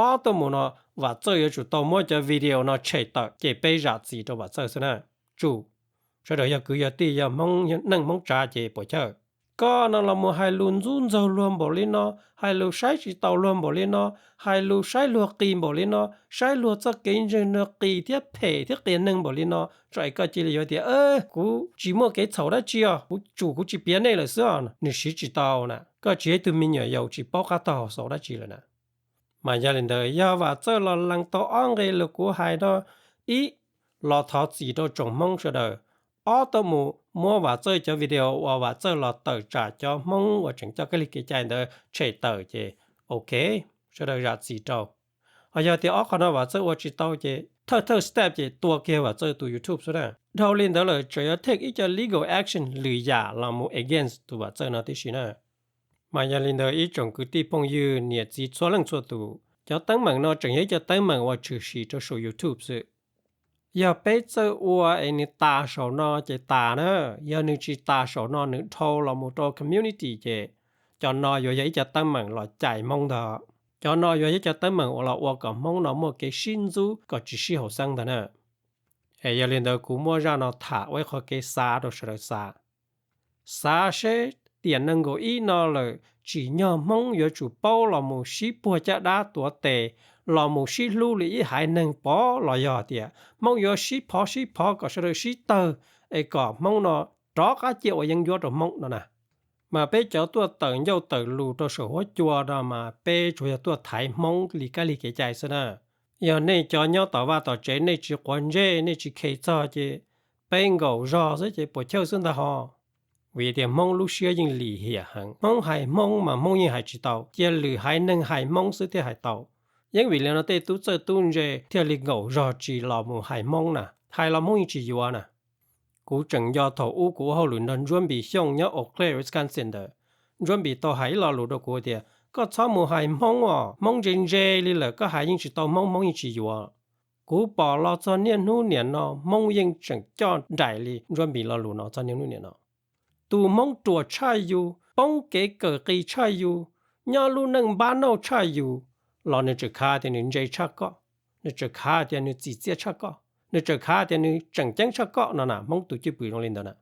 Ob tuaj mus no, Vam Txawj yuav tsum tau muab cov video no tshem tawm ces peb zam txim rau Vam Txawj xwb na. Tsum, sawv daws yog kwv yog tij yog Hmoob neej Hmoob tsav ces Puam Chawj, koj no los mus hais lus ntxub ntxaug luag npaum li no, hais lus saib tsis taus luag npaum li no, hais lus saib luag qis npaum li no, saib luag txoj kev ntseeg no qis thiab phem thiab qias neeg npaum li no tso es koj cia li yuav tias kuv tsis muaj kev txhaum dab tsi os, kuv tsum kuv tsis piav nej lawm xwb os, nws siv tsis tau na. Koj tsis yog ib tug me nyuam yaus tsis paub qab tog hauv xaus dab tsi lawm na. Mas yog li ntawd yog Vam Txawj los lees tau ob nqe lus kuv hais no, ib, los thov txim rau tsoom Hmoob sawv daws. Ob, tuaj mus muab Vam Txawj cov video uas Vam Txawj los tawm tsam cov Hmoob uas tseem coj kab lig kev cai ntawd tshem tawm ces ok, sawv daws zam txim rau. Ho yog tias ob qho no Vam Txawj ua tsis tau ces thawj thawj step ces tua kiag Vam Txawj tus YouTube xwb na. Dhau li ntawd lawm tseem yuav take ib co legal action lwm yam los mus against tus Vam Txawj no tib si na. Mas yog li ntawd ib tsoom kwv tij phooj ywg niam txiv txhua leej txhua tus, cov teeb meem no tseem yog ib co teeb meem uas tshwm sim rau saum YouTube xwb. Yog peb txawj ua es nws tas saum no ces tas na, yog nws tsis tas saum no nws dhau los mus rau community ces cov no yuav yog ib co teeb meem los cais Hmoob ntag. Cov no yuav yog ib co teeb meem uas los ua kom Hmoob no muaj kev sib ntxub kom tsis sib haum xeeb ntag na. Es yog li ntawd kuv muab zaj no tham ua ib qho kev xav rau sawv daws xav. Xav seb tiam nees nkaum ib no lawm tsim nyog Hmoob yuav tsum paub los mus sib puag caj dab tuav tes, los mus sib hlub li ib haiv neeg pov los yog tias Hmoob yuav sib phov sib phov kom sawv daws sib tawg, es kom Hmoob no rov qab ciaj ua yeeb ncuab rau Hmoob no na. Mas peb cov tuaj tawm ncauj tawm lus rau saum huab cua no mas peb tsuas yog tuaj thaiv Hmoob li kab lig kev cai xwb na. Yog nej cov nyob tom vaj tom tsev nej tsis quav ntsej nej tsis khe txog ces peb nkaum zog xwb ces puas chawj xwb ntag ho. Vim tias Hmoob lub siab yeej lim hiam heev, Hmoob hais Hmoob mas Hmoob yeej hais tsis tau, cia lwm haiv neeg hais Hmoob xwb thiaj hais tau. Yeej vim li no tej tub txawj tub ntse thiaj li nkaum zog tsis los mus hais Hmoob na, hais los Hmoob yeej tsis yuav na. Kuv tseem nco thaum ub kuv ua hauj lwm nrog Ntsuab Npis Xyooj nyob Eau Claire, Wisconsin ntawd. Ntsuab Npis tau hais ib lo lus rau kuv tias, koj txhob mus hais Hmoob os, Hmoob ntse ntse li lawm koj hais yeej tsis tau Hmoob, Hmoob yeej tsis yuav. Kuv pom los txog niaj hnub niam no Hmoob yeej tseem coj nraim li Ntsuab Npis lo lus no txog niaj hnub niam no. Tus Hmoob ruam tshaj yus, poob kev kawm qis tshaj yus, nyob lub neej npab nauj tshaj yus, los nws tseem khav tias nws ntse tshaj koj, nws tseem khav tias nws txim txiaj tshaj koj, nws tseem khav tias nws tseem ceeb tshaj koj no na. Hmoob tus cwj pwm zoo li ntawd na.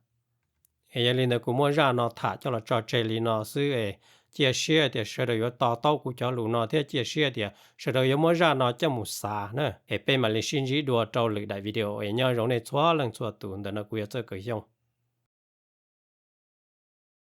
Es yog li ntawd kuv muab zaj no tham coj los tso tseg li no xwb es cia siab tias sawv daws yuav to taub kuv cov lus no thiab cia siab tias sawv daws yuav muab zaj no coj mus xav na, es peb mam li sib ntsib dua rau lwm daim video es nyob zoo nej txhua leej txhua tus. Ntawm no kuv yog Txawj Kaws Xyooj.